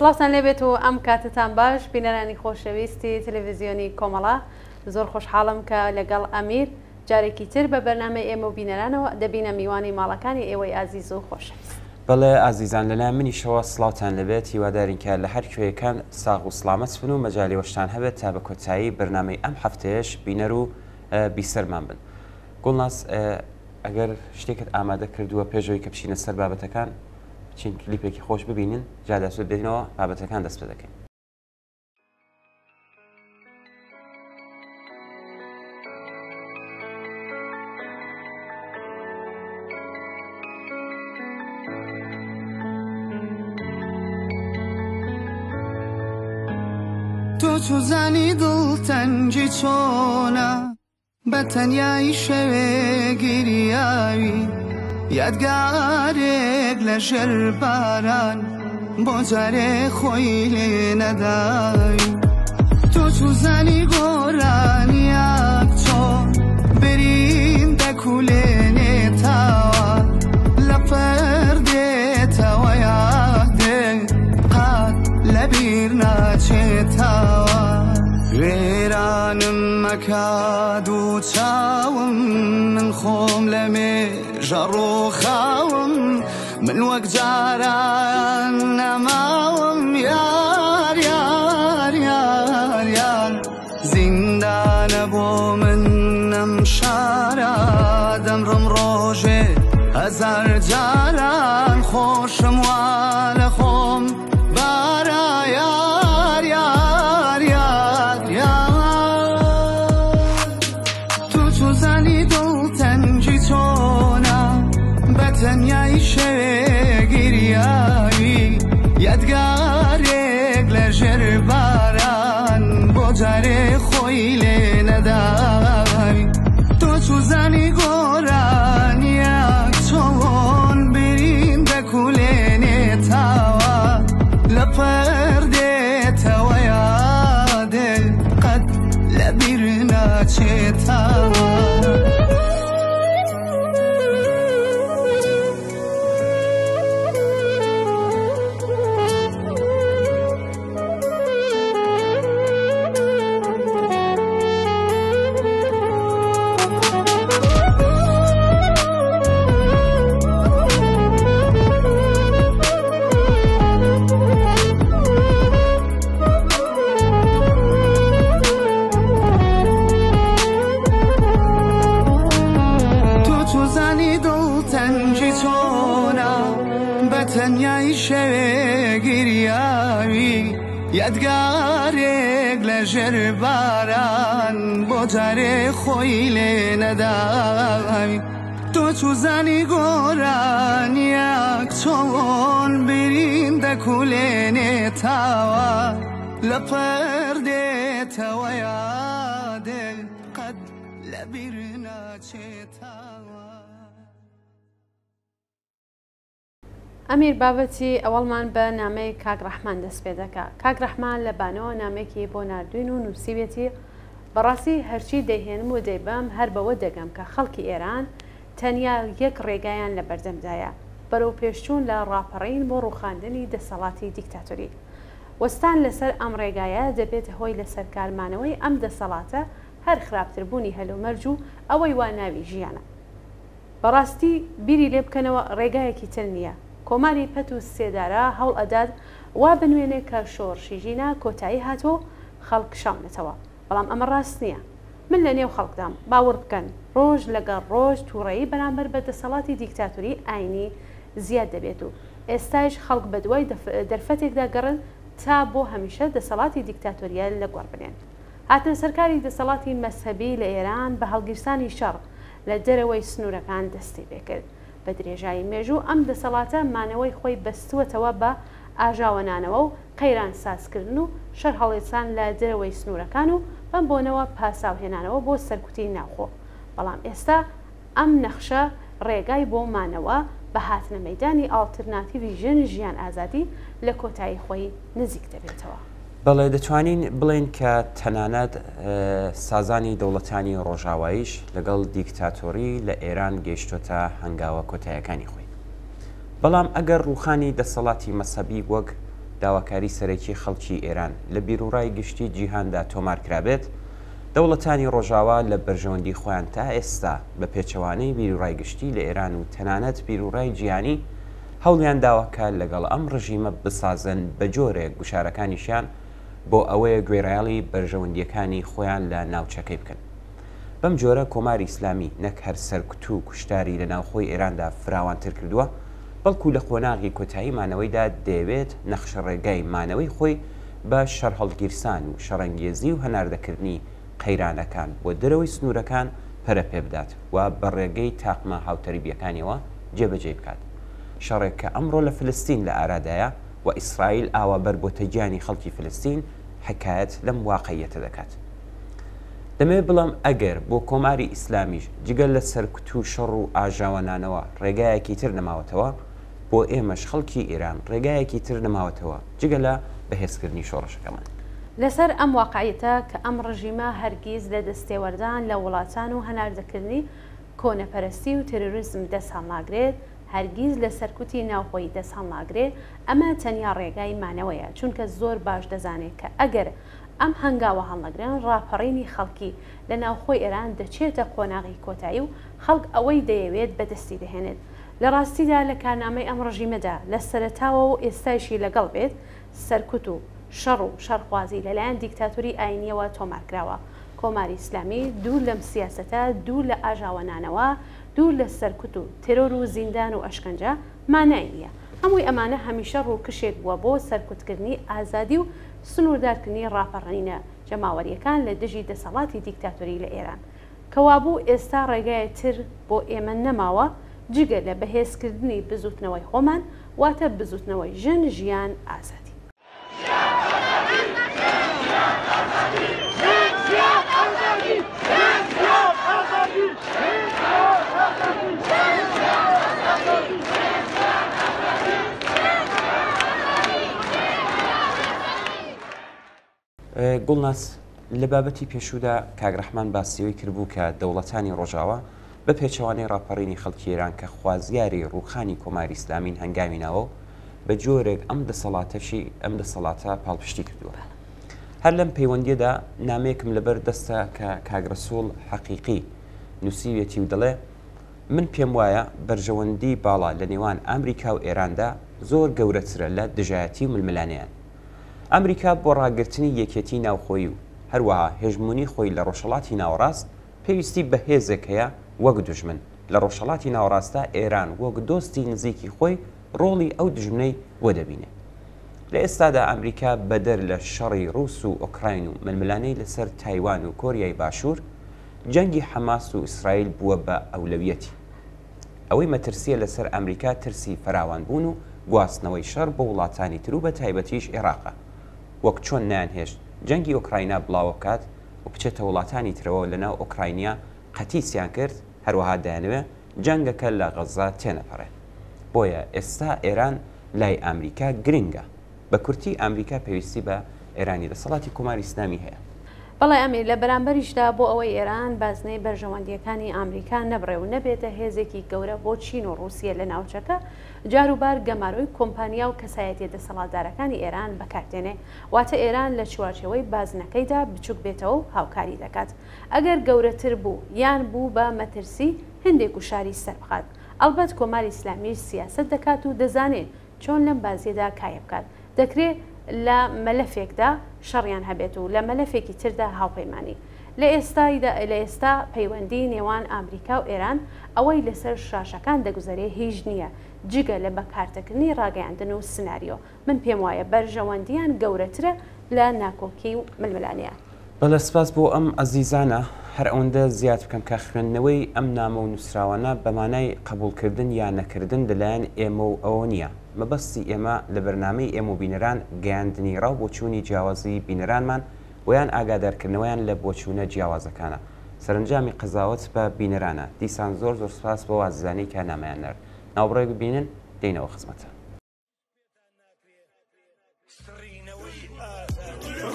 سڵاوتان لێبێت و ئەم کاتتان باش بینەرانی خۆشەویستی تەلەڤزیۆنی کۆمەڵە زۆر خۆشحاڵم کە لەگەڵ ئەمیر جارێکی تر بە بەرنامەی ئێمە و بینەرانەوە دەبینە میوانی ماڵەکانی ئێوەی ئازیز و خۆشەویست. بەڵێ ئازیزان لەلایەن منیشەوە سڵاوتان لێبێت هیوادارین کە لە هەر کوێیەکان ساغ و سڵامەت بن و مەجالی وەشتان هەبێت تا بە کۆتایی بەرنامەی ئەم هەفتەیەش بینەر و بیسەرمان بن. گوڵناز ئەگەر شتێکت ئامادە کردووە پێشەوەی کە بچینە سەر بابەتەکان بچین کلیپێکی خۆش ببینین جا دەست دێنەوە بابەتەکان دەست پێ دەکەین. تۆ چوزانی دڵتەنگی چۆنە بە تەنیایی شەوێ گریاوی یادگارێک لە ژێر باران بۆ جارێ خۆی لێ نەداوی تۆ چوزانی گۆرانیاک چۆن برین دەکولێنێتەوە لە پردێتەوە یادێ قات لەبیر ناچێتەوە وێرانم مەکە دوو چاوم من خۆم لە مێژە ڕووخاوم من وەک جاران نەماوم یار یار یار یار زیندانە بۆ من ئەم شارە دەمرم ڕۆژێ هەزار جاران خۆشم وا لە خۆم بارە یار یار یار یار تۆ چۆزانی دڵتەنگی چۆنە بە تەنیایی شەوێ گریاوی یادگارێک لە ژێر باران بۆ جارێ خۆی لێ نەداوی تۆ چوزانی گۆرانیاک چۆن برین دەکولێنێتەوە لە پردێتەوە یادێ قەت لەبیر ناچێتەوە. تۆ چۆزانی دڵتەنگی چۆنە بە تەنیایی شەوێ گریاوی یادگارێک لە ژێر باران بۆ جارێ خۆی لێ نەداوی تۆ چوزانی گۆرانیاک چۆن برین دەکولێنێتەوە لە پردێتەوە یادێ قەت لەبیر ناچێتەوە. ئەمیر بابەتی ئەوەڵمان بە نامەی کاک ڕەحمان دەست پێ دەکا. کاک ڕەحمان لە بانەوە نامەیەکی بۆ ناردووین و نووسیویەتی، بەڕاستی هەرچی دەیهێنم و دەیبەم هەر بەوە دەگەم کە خەڵکی ئێران تەنیا یەک ڕێگایان لە بەردەمدایە، بەرەوپێشچوون لە ڕاپەڕین بۆ ڕووخاندنی دەسەڵاتی دیکتاتۆری. وەستان لەسەر ئەم ڕێگایە دەبێتە هۆی لەسەرکارمانەوەی ئەم دەسەڵاتە هەر خراپتربوونی هەلومەرج و ئەوەی وا ناوی ژیانە. بەڕاستی بیری لێ بکەنەوە ڕێگایەکی تر نییە. کۆماری پەت و سێدارە هەوڵ ئەدات وا بنوێنێ کە شۆڕشی ژینا کۆتایی هاتووە و خەڵک کشاونەتەوە. بەڵام ئەمە ڕاست نییە. من لە نێو خەڵکدام. باوەڕ بکەن ڕۆژ لە گەڵ ڕۆژ تووڕەیی بەرامبەر بە دەسەڵاتی دیکتاتۆری ئاینی زیاد دەبێت و ئێستایش خەڵک بە دوای دەرفەتێکدا گەڕن تا بۆ هەمیشە دەسەڵاتی دیکتاتۆرییە لە گۆڕ بنێن. هاتنەسەرکاری دەسەڵاتی مەزهەبی لە ئێران بە هەڵگیرسانی شەڕ لە دەرەوەی سنوورەکان دەستی پێکرد. بە درێژایی مێژوو ئەم دەسەڵاتە مانەوەی خۆی بەستووەتەوە بە ئاژاوەنانەوە و قەیران سازکردن و شەرهەڵێچان لە دەرەوەی سنوورەکان و بەم بۆنەوە پاساو هێنانەوە بۆ سەرکوتی ناوخۆ. بەڵام ئێستا ئەم نەخشە ڕێگای بۆ مانەوە بە هاتنە مەیدانی ئاڵترناتیڤی ژن ژیان ئازادی لە کۆتایی خۆی نزیک دەبێتەوە. بەڵێ دەتوانین بڵێین کە تەنانەت سازانی دەوڵەتانی ڕۆژاواییش لەگەڵ دیکتاتۆری لە ئێران گەیشتۆتە هەنگاوە کۆتایەکانی خۆی. بەڵام ئەگەر ڕووخانی دەسەڵاتی مەزهەبی وەک داواکاری سەرەکی خەڵکی ئێران لە بیروڕای گشتی جیهاندا تۆمار کرابێت، دەوڵەتانی ڕۆژاوا لە بەرژەوەندی خۆیان تا ئێستا بە پێچەوانەی بیروڕای گشتی لە ئێران و تەنانەت بیروڕای جیهانی هەوڵیان داوە کە لەگەڵ ئەم ڕژیمە بسازن بە جۆرێک گوشارەکانیشیان بۆ ئەوەیە گوێڕایەڵی بەرژەوەندییەکانی خۆیان لە ناوچەکەی بکەن. بەم جۆرە کۆماری ئیسلامی نەک هەر سەرکوت و کوشتاری لە ناوخۆی ئێراندا فراوانتر کردووە، بەڵکو لە قۆناغی کۆتایی مانەوەیدا دەیەوێت نەخشەڕێگای مانەوەی خۆی بە شەڕهەڵگیرسان و شەڕەنگێزی و هەناردەکردنی قەیرانەکان بۆ دەرەوەی سنوورەکان پەرە پێبدات و بە ڕێگەی تاقمە هاوتەریبییەکانیەوە جێبەجێی بکات. شەڕێک کە ئەمڕۆ لە فلستین لە ئارادایە و ئیسرائیل ئاوا بەر بۆتە گیانی خەڵکی فلستین حکایەت لەم واقعیەتە دەکات. دەمەوێت بڵێم ئەگەر بۆ کۆماری ئیسلامیش جگە لە سەرکوت و شەڕ و ئاژاوەنانەوە ڕێگایەکی تر نەماوەتەوە، بۆ ئێمەش خەڵکی ئێران ڕێگایەکی تر نەماوەتەوە جگە لە بەهێزکردنی شۆڕشەکەمان. لەسەر ئەم واقعیەتە کە ئەم ڕژیمە هەرگیز لە دەستێوەردان لە وڵاتان و هەناردەکردنی کۆنەپەرستی و تێرۆریزم دەست هەڵناگرێت، هەرگیز لە سەرکوتی ناوخۆیی دەست هەڵناگرێ، ئەمە تەنیا ڕێگای مانەوەیە، چونکە زۆر باش دەزانێ کە ئەگەر ئەم هەنگاوە هەڵنەگرن، ڕاپەڕینی خەڵکی لە ناوخۆی ئێران دەچێتە قۆناغی کۆتایی و خەڵک ئەوەی دەیەوێت بەدەستی دەهێنێت. لە ڕاستیدا لە کارنامەی ئەم ڕژیمەدا لە سەرەتاوە و ئێستایشی لەگەڵ بێت، سەرکوت و شەڕ و شەڕخوازی لەلایەن دیکتاتۆری ئایینییەوە تۆمار کراوە. کۆماری ئیسلامی دوور لەم سیاسەتە، دوور لە ئاژاوەنانەوە، دوور لە سەرکوت و تێرۆر و زیندان و ئەشکەنجە، مانای نییە. هەمووی ئەمانە هەمیشە ڕووکشێک بووە بۆ سەرکوتکردنی ئازادی و سنووردارکردنی ڕاپەڕینە جەماوەرییەکان لە دژی دەسەڵاتی دیکتاتۆری لە ئێران. کەوابوو ئێستا ڕێگای تر بۆ ئێمە نەماوە جگە لە بەهێزکردنی بزووتنەوەی خۆمان، واتە بزووتنەوەی ژن، ژیان، ئازادی. گوڵناز، لە بابەتی پێشوودا کاک ڕەحمان باسی ئەوەی کردبوو کە دەوڵەتانی ڕۆژاوا بە پێچەوانەی ڕاپەڕینی خەڵکی ئێران کە خوازیاری ڕووخانی کۆماری ئیسلامین هەنگاوی ناوە و بە جۆرێک ئەم دەسەڵاتەشی ئەم دەسەڵاتە پاڵپشتی کردووە. هەر لەم پەیوەندیەدا نامەیەکم لەبەر دەستە کە کاک ڕەسووڵ حەقیقی نووسیویەتی و دەڵێ من پێم وایە بەرژەوەندی باڵا لە نێوان ئامریکا و ئێراندا زۆر گەورەترە لە دژایەتی و ململانێیان. ئەمریکا بۆ ڕاگرتنی یەکێتی ناوخۆیی و هەروەها هێژموونی خۆی لە ڕۆژهەڵاتی ناوەڕاست پێویستی بە هێزێک هەیە وەک دوژمن، لە ڕۆژهەڵاتی ناوەڕاستدا ئێران وەک دۆستی نزیکی خۆی ڕۆڵی ئەو دوژمنەی بۆ دەبینێ. لە ئێستادا ئەمریکا بەدەر لە شەڕی ڕووس و ئۆکراین و ململانێی لەسەر تایوان و کۆریای باشوور، جەنگی حەماس و ئیسرائیل بووە بە ئەولەویەتی. ئەوەی مەترسییە لەسەر ئەمریکا ترسی فراوانبوون و گواستنەوەی شەڕ بۆ وڵاتانی تر و بە تایبەتیش ئێراقە. وەک چۆن نەیانهێشت جەنگی ئۆکراینا بڵاوە بکات و بچێتە وڵاتانی ترەوە لەناو ئۆکراینیا قەتیسیان کرد، هەروەها دەیانەوێ جەنگەکە لە غەززە تێنەپەڕێ. بۆیە ئێستا ئێران لای ئامریکا گرنگە. بە کورتی ئامریکا پێویستی بە ئێرانی دەسەڵاتی کۆماری ئیسلامی هەیە. بەڵێ ئەمیر، لە بەرامبەریشدا بۆ ئەوەی ئێران بازنەی بەرژەوەندییەکانی ئامریکا نەبڕێ و نەبێتە هێزێکی گەورە بۆ چین و ڕووسیە لە ناوچەکە، جاروبار گەمارۆی کۆمپانیا و کەسایەتیە دەسەڵاتدارەکانی ئێران بەکار دێنێ. واتە ئێران لە چوارچێوەی بازنەکەیدا بچوک بێتەوە و هاوکاری دەکات. ئەگەر گەورەتر بوو یان بوو بە مەترسی، هێندێک گوشاری سەر بخات. ئەڵبەت کۆماری ئیسلامیش سیاسەت دەکات و دەزانێ چۆن لەم بازیەدا کایە بکات. دەکرێ لە مەلەفێکدا شەڕیان هەبێت و لە مەلەفێکی تردا هاوپەیمانی. لە ئێستایدا لە ئێستا پەیوەندی نێوان ئامریکا و ئێران ئەوەی لەسەر شاشەکان دەگوزەرێ هیچ نییە جگە لە بەکارتەکردنی ڕاگەیاندن و سناریۆ. من پێم وایە بەرژەوەندیان گەورەترە لە ناکۆکی و ململانێیان. بەڵێ سپاس بۆ ئەم ئەزیزانە، هەر ئەوەندە زیاد بکەم کە خوێندنەوەی ئەم نامە و نووسراوانە بە مانای قەبووڵکردن یا نەکردن لە لایەن ئێمە و ئەوە نییە. مەبەستی ئێمە لە بەرنامەی ئێمە و بینەران گەیاندنی ڕا و بۆچوونی جیاوازی بینەرانمان و یان ئاگادارکردنەوەیان لە بۆچوونە جیاوازەکانە. سەرەنجامی قەزاوەت بە بینەرانە. دیسان زۆر زۆر سپاس بەو ئازیزانەی کە نامەیان نارد. ناوبڕێک ببینن دێینەوە خزمەتتان.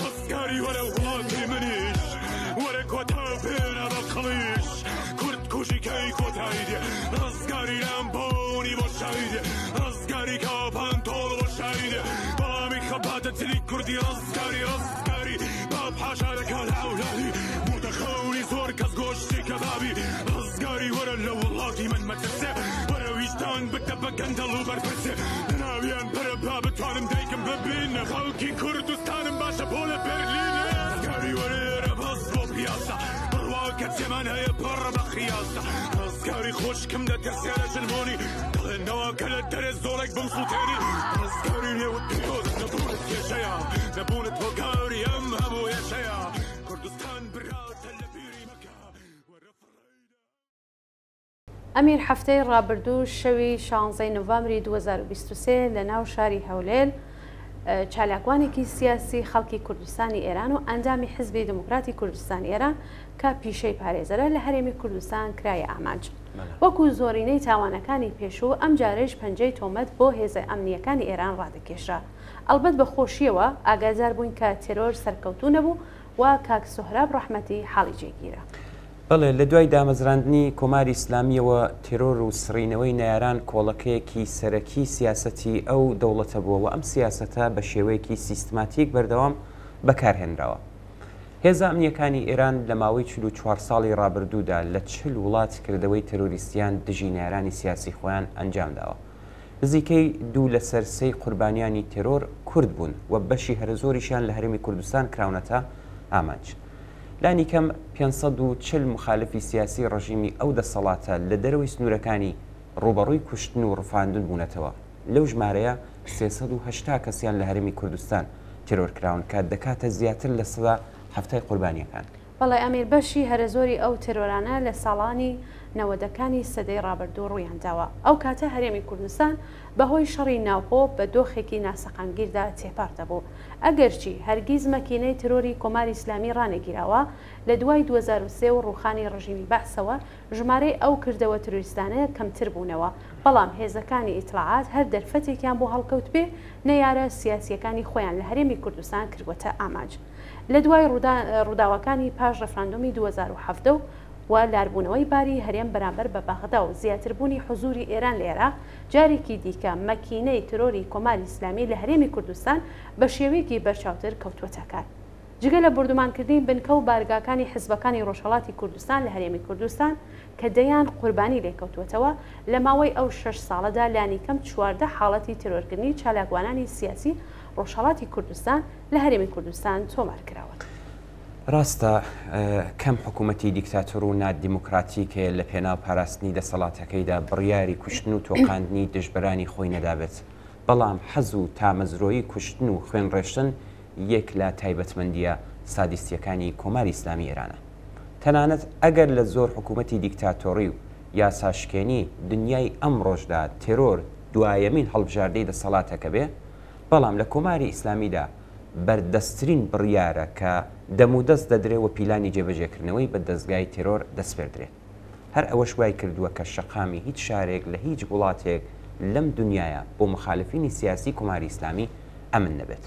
ڕزگاری وەرە وڵاتی منیش وەرە کۆتا پێنە بە قڵیش کورد کوژی کەی کۆتایی دێ ڕزگاری لەم بۆنی بۆ شایی دێ ڕزگاری کا پانتۆڵ بۆ شایی دێ بەڵامی خەبات. کوردی ڕزگاری ڕزگاری باب حاشا دەکا لە عەولادی بووتە خەونی زۆر کەس گۆشتی کەبابی ڕزگاری وەرە لە وڵاتی من مەترسێ وەرە ویژدان بدە بە گەندەڵ و بەرپرسێ لەناویان بەرە با بتوانم دایکم ببینم خەڵکی کوردستانم باشە بۆ لە بەرلینێ ڕزگاری وەرە ئێرە بەس بۆ پیاسە بڕوا کە تێمان هەیە پڕ بە خیاسە ڕزگاری خوشکم دەترسێ لە ژنبوونی دەڵێن نەوا کە لە دەرێ زۆڵێک بمسووتێنی ڕزگاری نێوت پیرۆزت نەبوونت کێشەیە نەبوونت هۆکاری ئەم هەموو ئێشەیە کوردستان براتە لە بیری مەکە وەرە فڕێیدە. ئەمیر هەفتەی ڕابردوو شەوی شانزەی نۆڤامبری 2023 لە ناو شاری هەولێر چالاکوانێکی سیاسی خەڵکی کوردستانی ئێران و ئەندامی حزبی دموکراتی کوردستانی ئێران کە پیشەی پارێزەرە لە هەرێمی کوردستان کرایە ئامانج. وەکو زۆرینەی تاوانەکانی پێشوو ئەمجارەیش پەنجەی تۆمەت بۆ هێزە ئەمنییەکانی ئێران ڕادەکێشرا. ئەڵبەت بە خۆشییەوە ئاگادار بووین کە تێرۆر سەرکەوتوو نەبوو و کاک سۆهراب ڕەحمەتی حاڵی جێگیرە. بەڵێ، لە دوای دامەزراندنی کۆماری ئیسلامییەوە تێرۆر و سڕینەوەی نەیاران کۆڵەکەیەکی سەرەکی سیاسەتی ئەو دەوڵەتە بووە و ئەم سیاسەتە بە شێوەیەکی سیستماتیک بەردەوام بەکار هێنراوە. هێزە ئەمنییەکانی ئێران لە ماوەی 44 ساڵی ڕابردوودا لە 40 وڵات کردەوەی تێرۆریستیان دژی نەیارانی سیاسی خۆیان ئەنجام داوە. نزیکەی دوو لەسەر سێی قوربانیانی تێرۆر کورد بوون و بەشی هەرەزۆریشیان لە هەرێمی کوردستان کراونەتە ئامانج. لانیکەم 540 موخالفی سیاسی ڕژیمی ئەو دەسەڵاتە لە دەرەوەی سنوورەکانی ڕووبەڕووی کوشتن و ڕفاندن بوونەتەوە. لەو ژمارەیە 380 کەسیان لە هەرێمی کوردستان تێرۆر کراون کە دەکاتە زیاتر لە سەدا حەفتای قوربانییەکان. بەڵێ ئەمیر، بەشی هەرەزۆری ئەو تێرۆرانە لە ساڵانی نەوەدەکانی سەدەی ڕابردوو ڕوویان داوە. ئەو کاتە هەرێمی کوردستان بە هۆی شەڕی ناوخۆ بە دۆخێکی ناسەقامگیردا تێپەڕ دەبوو. ئەگەرچی هەرگیز مەکینەی ترۆری کۆماری ئیسلامی ڕانەگیراوە، لە دوای 2003 و ڕووخانی ڕژیمی بەعسەوە ژمارەی ئەو کردەوە ترۆریستانە کەمتر بوونەوە، بەڵام هێزەکانی ئیتڵاعات هەر دەرفەتێکیان بۆ هەڵکەوتبێ نەیارە سیاسییەکانی خۆیان لە هەرێمی کوردستان کردووەتە ئامانج. لە دوای ڕووداوەکانی پاش ڕێفراندۆمی 2017 و لاربوونەوەی باری هەرێم بەرامبەر بە بەغدا و زیاتربوونی حزووری ئێران لە ئێراق، جارێکی دیکە مەکینەی ترۆری کۆماری ئیسلامی لە هەرێمی کوردستان بە شێوەیەکی بەرچاوتر کەوتووەتە کار. جگە لە بوردومانکردنی بنکە و بارگاکانی حزبەکانی ڕۆژهەڵاتی کوردستان لە هەرێمی کوردستان کە دەیان قوربانی لێکەوتووەتەوە، لە ماوەی ئەو شەش ساڵەدا لانیکەم 14 حاڵەتی ترۆرکردنی چالاکوانانی سیاسی ڕۆژهەڵاتی کوردستان لە هەرێمی کوردستان تۆمار کراون. ڕاستە کەم حکوومەتی دیکتاتۆر و نادیموکراتیک هەیە لە پێناو پاراستنی دەسەڵاتەکەیدا بڕیاری کوشتن و تۆقاندنی دژبەرانی خۆی نەدابێت، بەڵام حەز و تامەزرۆیی کوشتن و خوێنڕێشتن یەک لە تایبەتمەندییە سادیستییەکانی کۆماری ئیسلامی ئێرانە. تەنانەت ئەگەر لە زۆر حکوومەتی دیکتاتۆڕی و یاساشکێنی دنیای ئەمڕۆشدا تێرۆر دوایەمین هەڵبژاردەی دەسەڵاتەکە بێ، بەڵام لە کۆماری ئیسلامیدا بەردەستترین بڕیارە کە دەمودەست دەدرێ و پیلانی جێبەجێکردنەوەی بە دەزگای تێرۆر دەسپێردرێ. هەر ئەوەش وای کردووە کە شەقامی هیچ شارێک لە هیچ وڵاتێک لەم دنیایە بۆ موخالفینی سیاسی کۆماری ئیسلامی ئەمن نەبێت.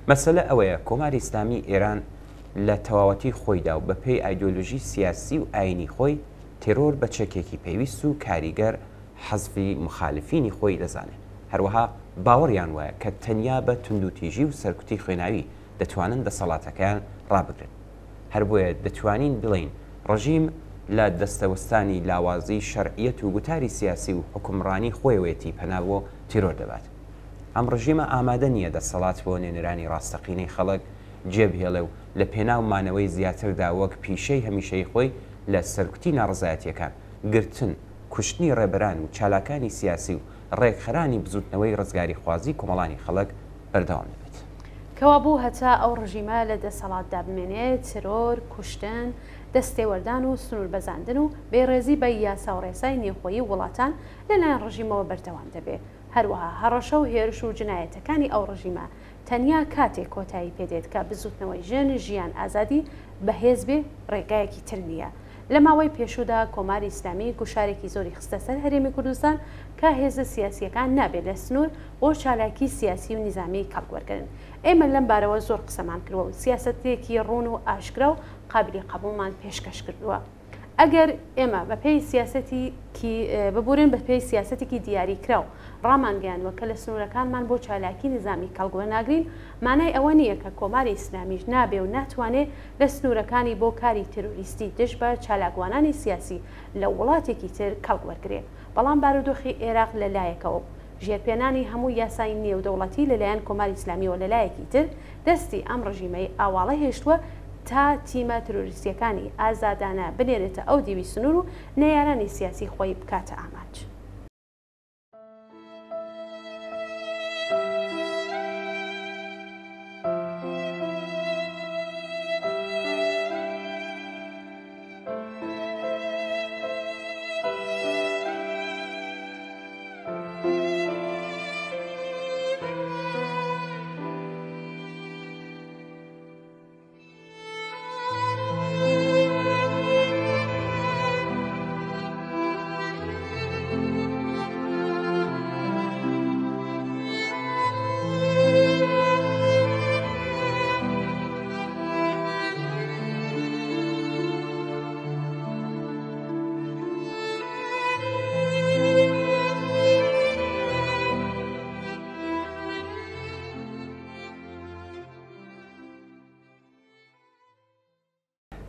مەسەلە ئەوەیە کۆماری ئیسلامی ئێران لە تەواوەتی خۆیدا و بەپێی ئایدۆلۆژی سیاسی و ئایینی خۆی تێرۆر بە چەکێکی پێویست و کاریگەر حەزفی موخالفینی خۆی دەزانێ. هەروەها باوەڕیان وایە کە تەنیا بە توندوتیژی و سەرکوتی خوێناوی دەتوانن دەسەڵاتەکەیان ڕابگرن. هەر بۆیە دەتوانین بڵێین ڕژیم لە دەستەوەستانی لاوازی شەرعیەت و گوتاری سیاسی و حوکمڕانی خۆیەوەیەتی پەنا بۆ تیرۆر دەبات. ئەم ڕژیمە ئامادە نییە دەسەڵات بۆ نوێنەرانی ڕاستەقینەی خەڵک جێبهێڵێ و لە پێناو مانەوەی زیاتردا وەک پیشەی هەمیشەیی خۆی لە سەرکوتی ناڕەزایەتییەکان، گرتن، کوشتنی ڕێبەران و چالاکانی سیاسی و ڕێکخەرانی بزووتنەوەی ڕزگاریخوازی کۆمەڵانی خەڵک بەردەوام دەبێت. کەوابوو هەتا ئەو ڕژیمە لە دەسەڵاتدا بمێنێ، ترۆر، کوشتن، دەستێوەردان و سنووربەزاندن و بێڕێزی بە یاسا و ڕێسای نێوخۆیی وڵاتان لە لایەن ڕژیمەوە بەردەوام دەبێ. هەروەها هەڕەشە و هێرش و جنایەتەکانی ئەو ڕژیمە تەنیا کاتێک کۆتایی پێ دێت کە بزووتنەوەی ژن، ژیان، ئازادی بەهێز بێ، ڕێگایەکی تر نییە. لە ماوەی پێشوودا کۆماری ئیسلامی گوشارێکی زۆری خستە سەر هەرێمی کوردستان کە هێزە سیاسییەکان نابێ لە سنوور بۆ چالاکی سیاسی و نیزامی کەڵک وەرگرن. ئێمە لەم بارەوە زۆر قسەمان کردووە و سیاسەتێکی ڕوون و ئاشکرا و قابلی قەبووڵمان پێشکەش کردووە. ئەگەر ئێمە بە پێی سیاسەتی کی ببورن بە پێی سیاسەتێکی دیاریکراو ڕامانگەیاندوە کە لە سنوورەکانمان بۆ چالاکی نیزامی کەڵک وەرناگرین، مانای ئەوە نییە کە کۆماری ئیسلامیش نابێ و ناتوانێ لە سنوورەکانی بۆ کاری تێرۆریستی دژ بە چالاکوانانی سیاسی لە وڵاتێکی تر کەڵک وەرگرێ. بەڵام بارودۆخی ئێراق لە لایەکەوە و ژێرپێنانی هەموو یاسای نێودەوڵەتی لە لایەن کۆماری ئیسلامییەوە لە لایەکی تر دەستی ئەم ڕژیمەی ئاواڵە هێشتووە تا تیمە ترۆریستییەکانی ئازادانە بنێرێتە ئەو دیوی سنوور و نەیارانی سیاسی خۆی بکاتە ئامانج.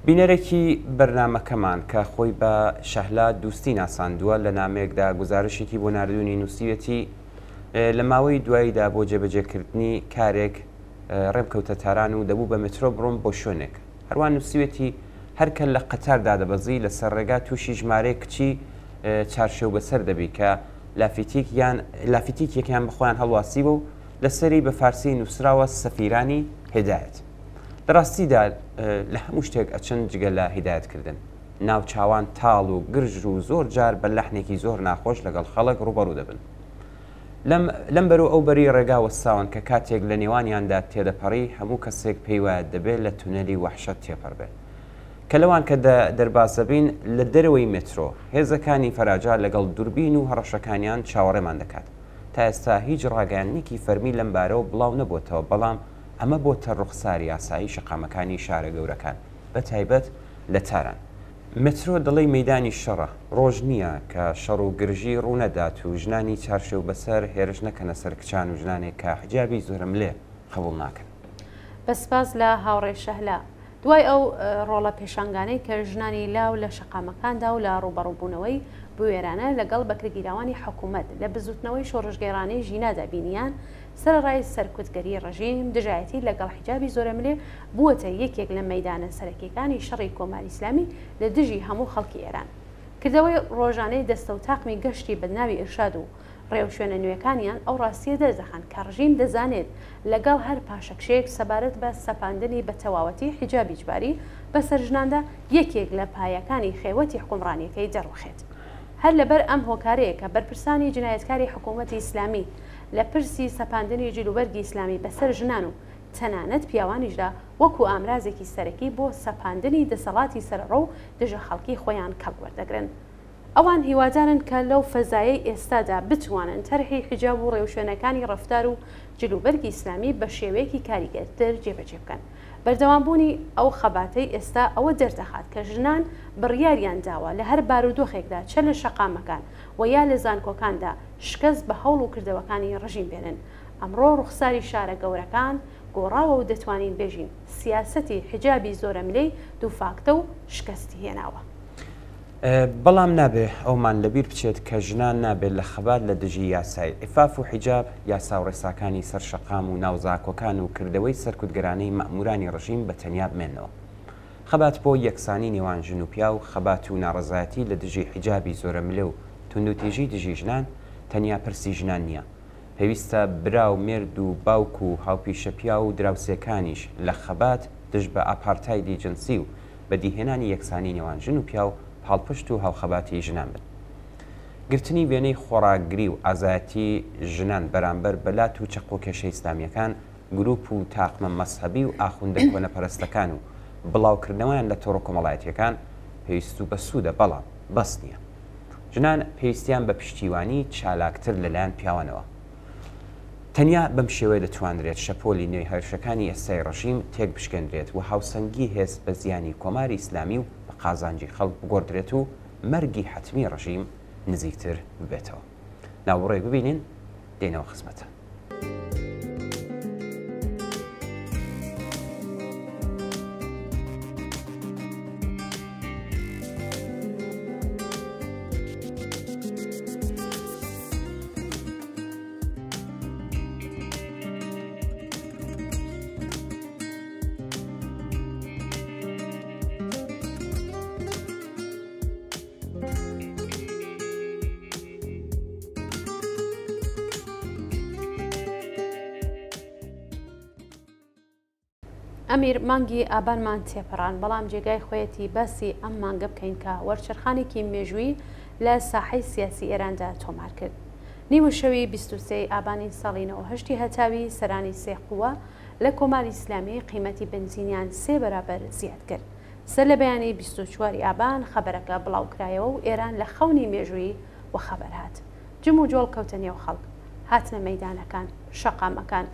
بینەرێکی بەرنامەکەمان کە خۆی بە شەهلا دوستی ناساندووە لە نامەیەکدا گوزارشێکی بۆ ناردوونی نووسیوێتی لە ماوەی دواییدا بۆ جێبەجێکردنی کارێک ڕێم کەوتە تاران و دەبوو بە مترۆ بڕۆم بۆ شوێنێک هەروان نووسیوێتی هەرکە لە قەتار دادەبەزی لەسەر ڕێگا تووشی ژمارەیەک کچی چارشێو بەسەر دەبی کە لافیتیک یان لافیتیکێکیان بەخۆیان هەڵواسیوە و لەسەری بە فارسی نووسراوە سەفیرانی هیدایەت. لە ڕاستیدا لە هەموو شتێک ئەچن جگە لە هیدایەتکردن. ناوچاوان تاڵ و گرژ و زۆر جار بە لەحنێکی زۆر ناخۆش لەگەڵ خەڵک ڕووبەڕوو دەبن. لەم لەم بەر و ئەو بەری ڕێگا وەستاون کە کاتێک لە نێوانیاندا تێدەپەڕی هەموو کەسێک پێی وایە دەبێ لە تونێلی وەحشەت تێپەڕ بێ. کە لەوان کە دە دەرباز دەبین لە دەرەوەی مێترۆ، هێزەکانی فەراجا لەگەڵ دوربین و هەڕەشەکانیان چاوەڕێمان دەکات. تا ئێستا هیچ ڕاگەیاندنێکی فەرمی لەم بارەوە بڵاو نەبۆتەوە بەڵام ئەمە بۆتە ڕوخساری ئاسایی شەقامەکانی شارە گەورەکان بە تایبەت لە تاران. مێترۆ دەڵێی مەیدانی شەڕە، ڕۆژ نییە کە شەڕ و گرژی ڕوو نەدات و ژنانی چارشێوبەسەر هێرش نەکەنە سەر کچان و ژنانێک کە حجابی زۆرەملێ قبوڵ ناکەن. بە سپاس لە هاوڕێ شەهلا. دوای ئەو ڕۆڵە پێشانگانەی کە ژنانی لاو لە شەقامەکاندا و لە ڕووبەڕووبوونەوەی بوێرانە لەگەڵ بەکرێگیراوانی حکوومەت لە بزووتنەوەی شۆڕشگێڕانەی ژینادا بینیان، سەرەڕای سەرکوتگەریی ڕژیم، دژایەتی لەگەڵ حیجابی زۆرەملێ بووەتە یەکێک لە مەیدانە سەرەکییەکانی شەڕی کۆماری ئیسلامی لە دژی هەموو خەڵکی ئێران. کردەوەی ڕۆژانەی دەستە و تاقمی گەشتی بەدناوی ئیرشاد و ڕێوشوێنە نوێکانیان ئەو ڕاستییە دەردەخەن کە ڕژیم دەزانێت لەگەڵ هەر پاشەکشەیەک سەبارەت بە سەپاندنی بە تەواوەتی حیجابی ئیجباری بەسەر ژناندا یەکێک لە پایەکانی خێوەتی حوکمڕانییەکەی دەڕوخێت. هەر لەبەر ئەم هۆکارەیە کە بەرپرسانی جینایەتکاری حکوومەتی ئیسلامی لە پرسی سەپاندنی جلوبەرگی ئیسلامی بەسەر ژنان و تەنانەت پیاوانیشدا وەکوو ئامرازێکی سەرەکی بۆ سەپاندنی دەسەڵاتی سەرەڕۆ و دژە خەڵکی خۆیان کەڵک وەردەگرن. ئەوان هیوادارن کە لەو فەزایەی ئێستادا بتوانن تەرحی حیجاب و ڕێوشوێنەکانی ڕەفتار و جلوبەرگی ئیسلامی بە شێوەیەکی کاریگەرتر جێبەجێ بکەن. بەردەوامبوونی ئەو خەباتەی ئێستا ئەوە دەردەخات کە ژنان بڕیاریان داوە لە هەر بارودۆخێکدا چە لە شەقامەکان و یا لە زانکۆکاندا شکەست بە هەوڵ و کردەوەکانی ڕژیم بێنن. ئەمڕۆ ڕوخساری شارە گەورەکان گۆڕاوە و دەتوانین بێژین سیاسەتی حیجابی زۆرەملێی دووفاکتە و شکەستی هێناوە. بەڵام نابێ ئەومان لەبیر بچێت کە ژنان نابێت لە خەبات لە دژی یاسای عیفاف و حیجاب، یاسا و ڕێساکانی سەر شەقام و ناو زانکۆکان و کردەوەی سەرکوتگەرانەی مەئموورانی ڕژیم بە تەنیا بمێننەوە. خەبات بۆ یەکسانی نێوان ژن و پیاو، خەبات و ناڕەزایەتی لە دژی حیجابی زۆرەملێ و توندوتیژی دژی ژنان، تەنیا پرسی ژنان نییە. پێویستە برا و مێرد و باوک و هاوپیشە پیاو و دراوسێکانیش لە خەبات دژ بە ئاپارتایدی جنسی و بەدیهێنانی یەکسانی نێوان ژن و پیاو پاڵپشت و هاوخەباتی ژنان بن. گرتنی وێنەی خۆڕاگری و ئازایەتی ژنان بەرامبەر بە لات و چەقۆکێشە ئیسلامییەکان، گروپ و تاقمە مەزهەبی و ئاخوندە کۆنەپەرستەکان و بڵاوکردنەوەیان لە تۆڕە کۆمەڵایەتییەکان پێویست و بەسوودە بەڵام بەس نییە. ژنان پێویستیان بە پشتیوانی چالاکتر لەلایەن پیاوانەوە. تەنیا بەم شێوەیە دەتوانرێت شەپۆلی نوێی هێرشەکانی ئێستای ڕژیم تێکبشکێنرێت و هاوسەنگی هێز بە زیانی کۆماری ئیسلامی و بە قازانجی خەڵک بگۆڕدرێت و مەرگی حەتمی ڕژیم نزیکتر ببێتەوە. ناوبڕێک ببینین دێینەوە خزمەتان. ئەمیر مانگی ئابانمان تێپەڕان بەڵام جێگای خۆیەتی باسی ئەم مانگە بکەین کە وەرچەرخانێکی مێژووی لە ساحەی سیاسی ئێراندا تۆمار کرد. نیوە شەوی 23 ئابانی ساڵی 98 هەتاوی سەرانی سێ قووە لە کۆماری ئیسلامی قیمەتی بنزینیان سێ بەرابەر زیاد کرد. سەر لە بەیانی 24 ئابان خەبەرەکە بڵاو کرایەوە و ئێران لە خەونی مێژوویی وەخەبەر هات. جم و جۆڵ کەوتە نێو خەڵک. هاتنە مەیدانەکان، شەقامەکان،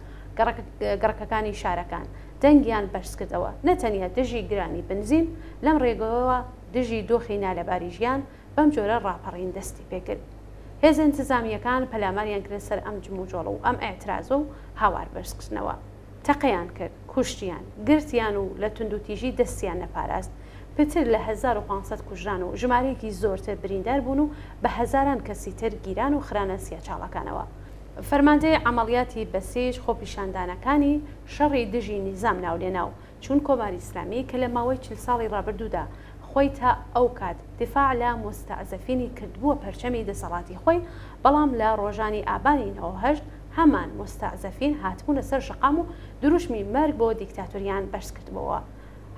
گەڕەکەکانی شارەکان، دەنگیان بەرزکردەوە، نە تەنیا دژی گرانی بنزین، لەم ڕێگەوە دژی دۆخی نالەباری ژیان، بەم جۆرە ڕاپەڕین دەستی پێکرد. هێزە ئینتزامییەکان پەلاماریان کردە سەر ئەم جموجۆڵ و ئەم ئیعترازە و هاوار بەرزکردنەوە. تەقەیان کرد، کوشتیان، گرتیان و لە توندوتیژی دەستیان نەپاراست. پتر لە 1500 کوژران و ژمارەیەکی زۆرتر بریندار بوون و بە هەزاران کەسی تر گیران و خرانە سیاچاڵەکانەوە. فەرماندەی عەمەڵیاتی بەسیج خۆپیشاندانەکانی شەڕی دژی نیزام ناولێنا و چوون کۆماری ئیسلامی کە لە ماوەی 40 ساڵی ڕابردوودا خۆی تا ئەو کات دیفاع لە موستەعزەفینی کردبووە پەرچەمی دەسەڵاتی خۆی بەڵام لە ڕۆژانی ئابانی 98 هەمان موستەعزەفین هاتبوونە سەر شەقام و دروشمی مەرگ بۆ دیکتاتۆریان بەرز کردبۆوە.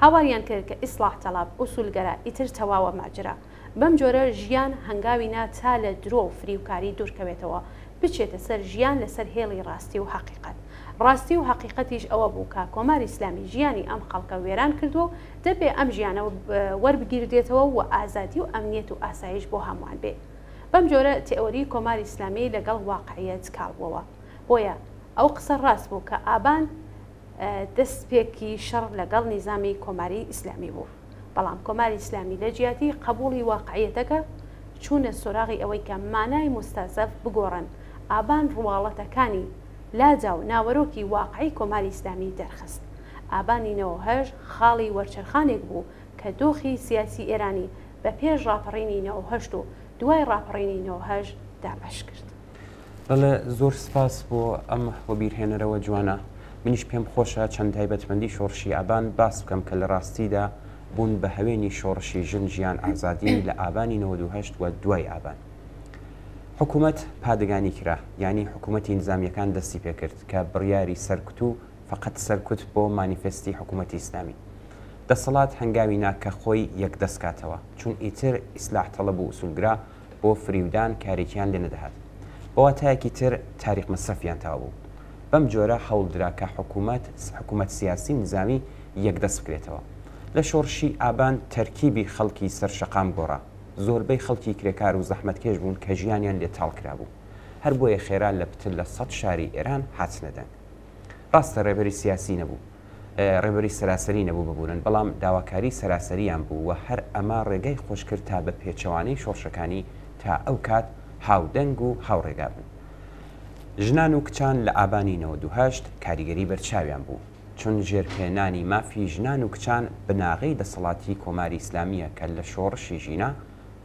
هاواریان کرد کە ئیسڵاح تەڵەب، ئوسولگەرا، ئیتر تەواوە ماجرا. بەم جۆرە ژیان هەنگاوی نا تا لە درۆ و فریوکاری دوورکەوێتەوە، بچێتە سەر ژیان لەسەر هێڵی ڕاستی و هەقیقەت. ڕاستی و هەقیقەتیش ئەوە بوو کە کۆماری ئیسلامی ژیانی ئەم خەڵکە وێران کردووە و دەبێ ئەم ژیانە وەربگیردێتەوە و ئازادی و ئەمنیەت و ئاسایش بۆ هەمووان بێ. بەم جۆرە تئۆری کۆماری ئیسلامی لەگەڵ واقعیەت کاڵ بووەوە. بۆیە ئەو قسە ڕاست بوو کە ئابان دەستپێکی شەڕ لەگەڵ نیزامی کۆماری ئیسلامی بوو. بەڵام کۆماری ئیسلامی لە جیاتی قەبووڵی واقعیەتەکە، چوونە سۆراغی ئەوەی کە مانای موستەزەف بگۆڕن، ئابان ڕواڵەتەکانی لادا و ناوەرۆکی واقعی کۆماری ئیسلامی دەرخست. ئابانی 98 خاڵی وەرچەرخانێک بوو کە دۆخی سیاسی ئێرانی بە پێش ڕاپەڕینی 98 و دوای ڕاپەڕینی 98 دابەش کرد. بەڵێ زۆر سپاس بۆ ئەم وەبیرهێنەرەوە جوانە. منیش پێم خۆشە چەند تایبەتمەندی شۆڕشی ئابان باس بکەم کە لە ڕاستیدا بوون بە هەوێنی شۆڕشی ژن ژیان ئازادی لە ئابانی 98 و دوای ئابان. حکوومەت پادگانی کرا یانی حکوومەتی نزامیەکان دەستی پێکرد کە بڕیاری سەرکوت و فەقەت سەرکوت بۆ مانیفێستی حکوومەتی ئیسلامی. دەسەڵات هەنگاوی نا کە خۆی یەکدەست کاتەوە چون ئیتر ئیسلاح تەڵەب و ئوسولگرا بۆ فریودان کارێکیان لێ نەدەهات. بە واتایەکی تر تاریق مەسرەفیان تەواو بوو. بەم جۆرە هەوڵ درا کە حکوومەت حکوومەت سیاسی و نیزامی یەکدەست بکرێتەوە. لە شۆڕشی ئابان تەرکیبی خەڵکی سەر شەقام گۆڕا. زۆربەی خەڵکی کرێکار و زەحمەتکێش بوون کە ژیانیان لێ تاڵ کرابوو. هەر بۆیە خێرا لە پتر لە سەد شاری ئێران هاتنە دەنگ. ڕاستە ڕێبەری سیاسی نەبوو، ڕێبەری سەراسەری نەبوو ببورن، بەڵام داواکاری سەراسەریان بوو و هەر ئەمە ڕێگای خۆش کرد تا بە پێچەوانەی شۆڕشەکانی تا ئەو کات هاودەنگ و هاوڕێگا بن. ژنان و کچان لە ئابانی 98 کاریگەری بەرچاویان بوو، چون ژێرپێ نانی مافی ژنان و کچان بناغەی دەسەڵاتی کۆماری ئیسلامییە کە لە شۆڕشی ژینا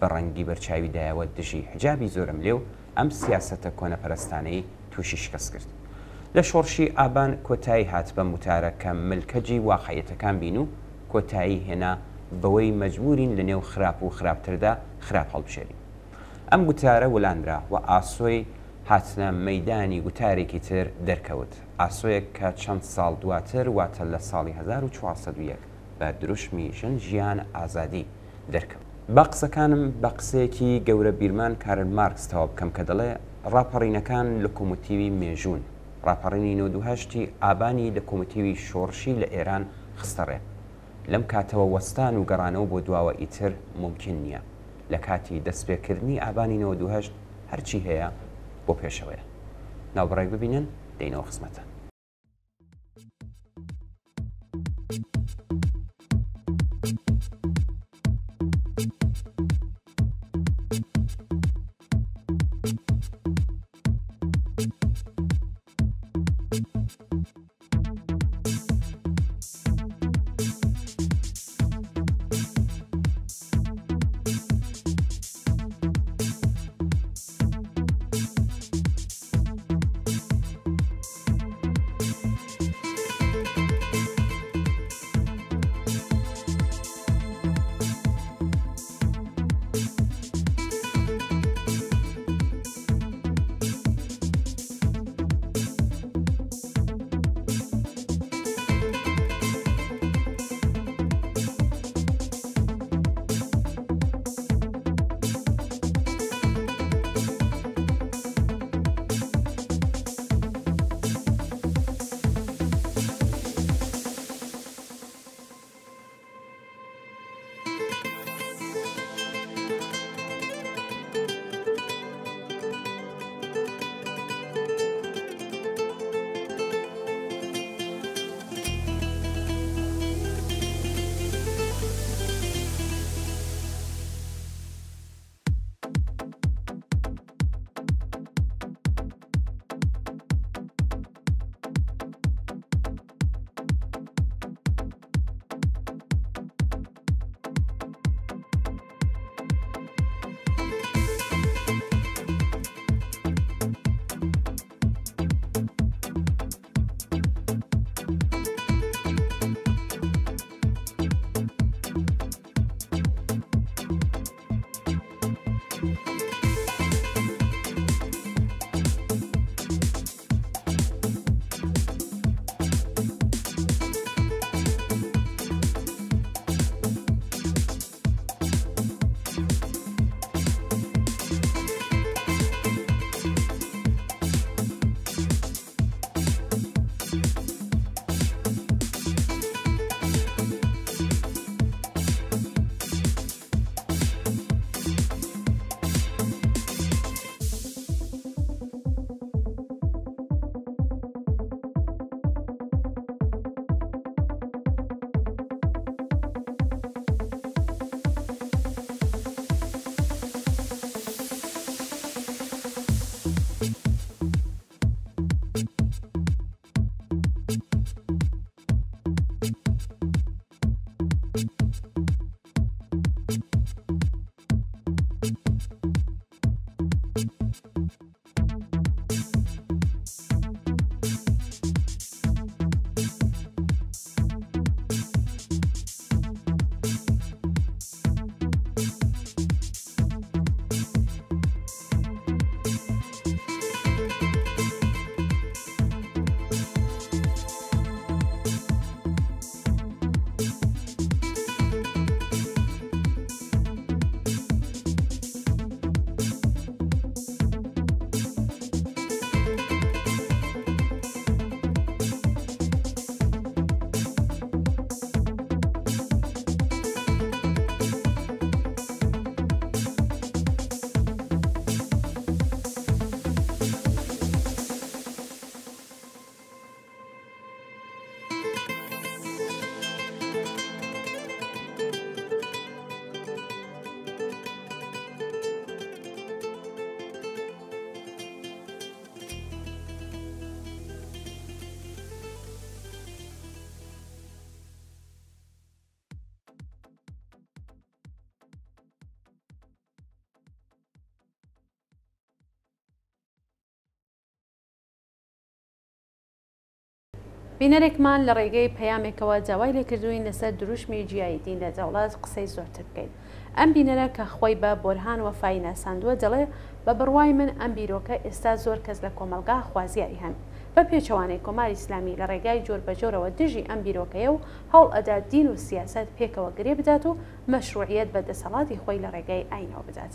بە ڕەنگی بەرچاوی دایەوە دژی حجابی زۆرەملێ و ئەم سیاسەتە کۆنەپەرستانەی تووشی شکست کرد. لە شۆڕشی ئابان کۆتایی هات بەم وتارە کە ملکەجی واقعیەتەکان بین و کۆتایی هێنا بەوەی مەجبوورین لە نێو خراپ و خراپتردا خراپ هەڵبژێرین. ئەم گوتارە ولانرا و ئاسۆی هاتنە مەیدانی گوتارێکی تر دەرکەوت، ئاسۆیەک کە چەند ساڵ دواتر واتە لە ساڵی 1401 بە دروشمی ژن ژیان ئازادی دەرکەوت. با قسەکانم بە قسەیەکی گەورە بیرمان کارل مارکس تەواو بکەم کە دەڵێ، ڕاپەڕینەکان لۆکۆمۆتیوی مێژوون. ڕاپەڕینی 98 ی ئابانی لۆکۆمۆتیوی شۆڕشی لە ئێران خستە ڕێ. لەم کاتەوە وەستان و گەڕانەوە بۆ دواوە ئیتر مومکین نییە. لە کاتی دەستپێکردنی ئابانی 98 هەرچی هەیە بۆ پێشەوەیە. ناوبڕێک ببینن. دێینەوە خزمەتتان. بینەرێکمان لە ڕێگەی پەیامێکەوە داوای لێکردووین لەسەر دروشمی جیایی دین لە دەوڵەت قسەی زۆرتر بکەین. ئەم بینەرە کە خۆی بە بۆرهان وەفایی ناساندووە دەڵێ بە بڕوای من ئەم بیرۆکە ئێستا زۆر کەس لە کۆمەڵگا خوازیاری هەن. بە پێچەوانەی کۆماری ئیسلامی لە ڕێگای جۆربەجۆرەوە دژی ئەم بیرۆکەیە و هەوڵ ئەدات دین و سیاسەت پێکەوە گرێ بدات و مەشروعیەت بە دەسەڵاتی خۆی لە ڕێگای ئاینەوە بدات.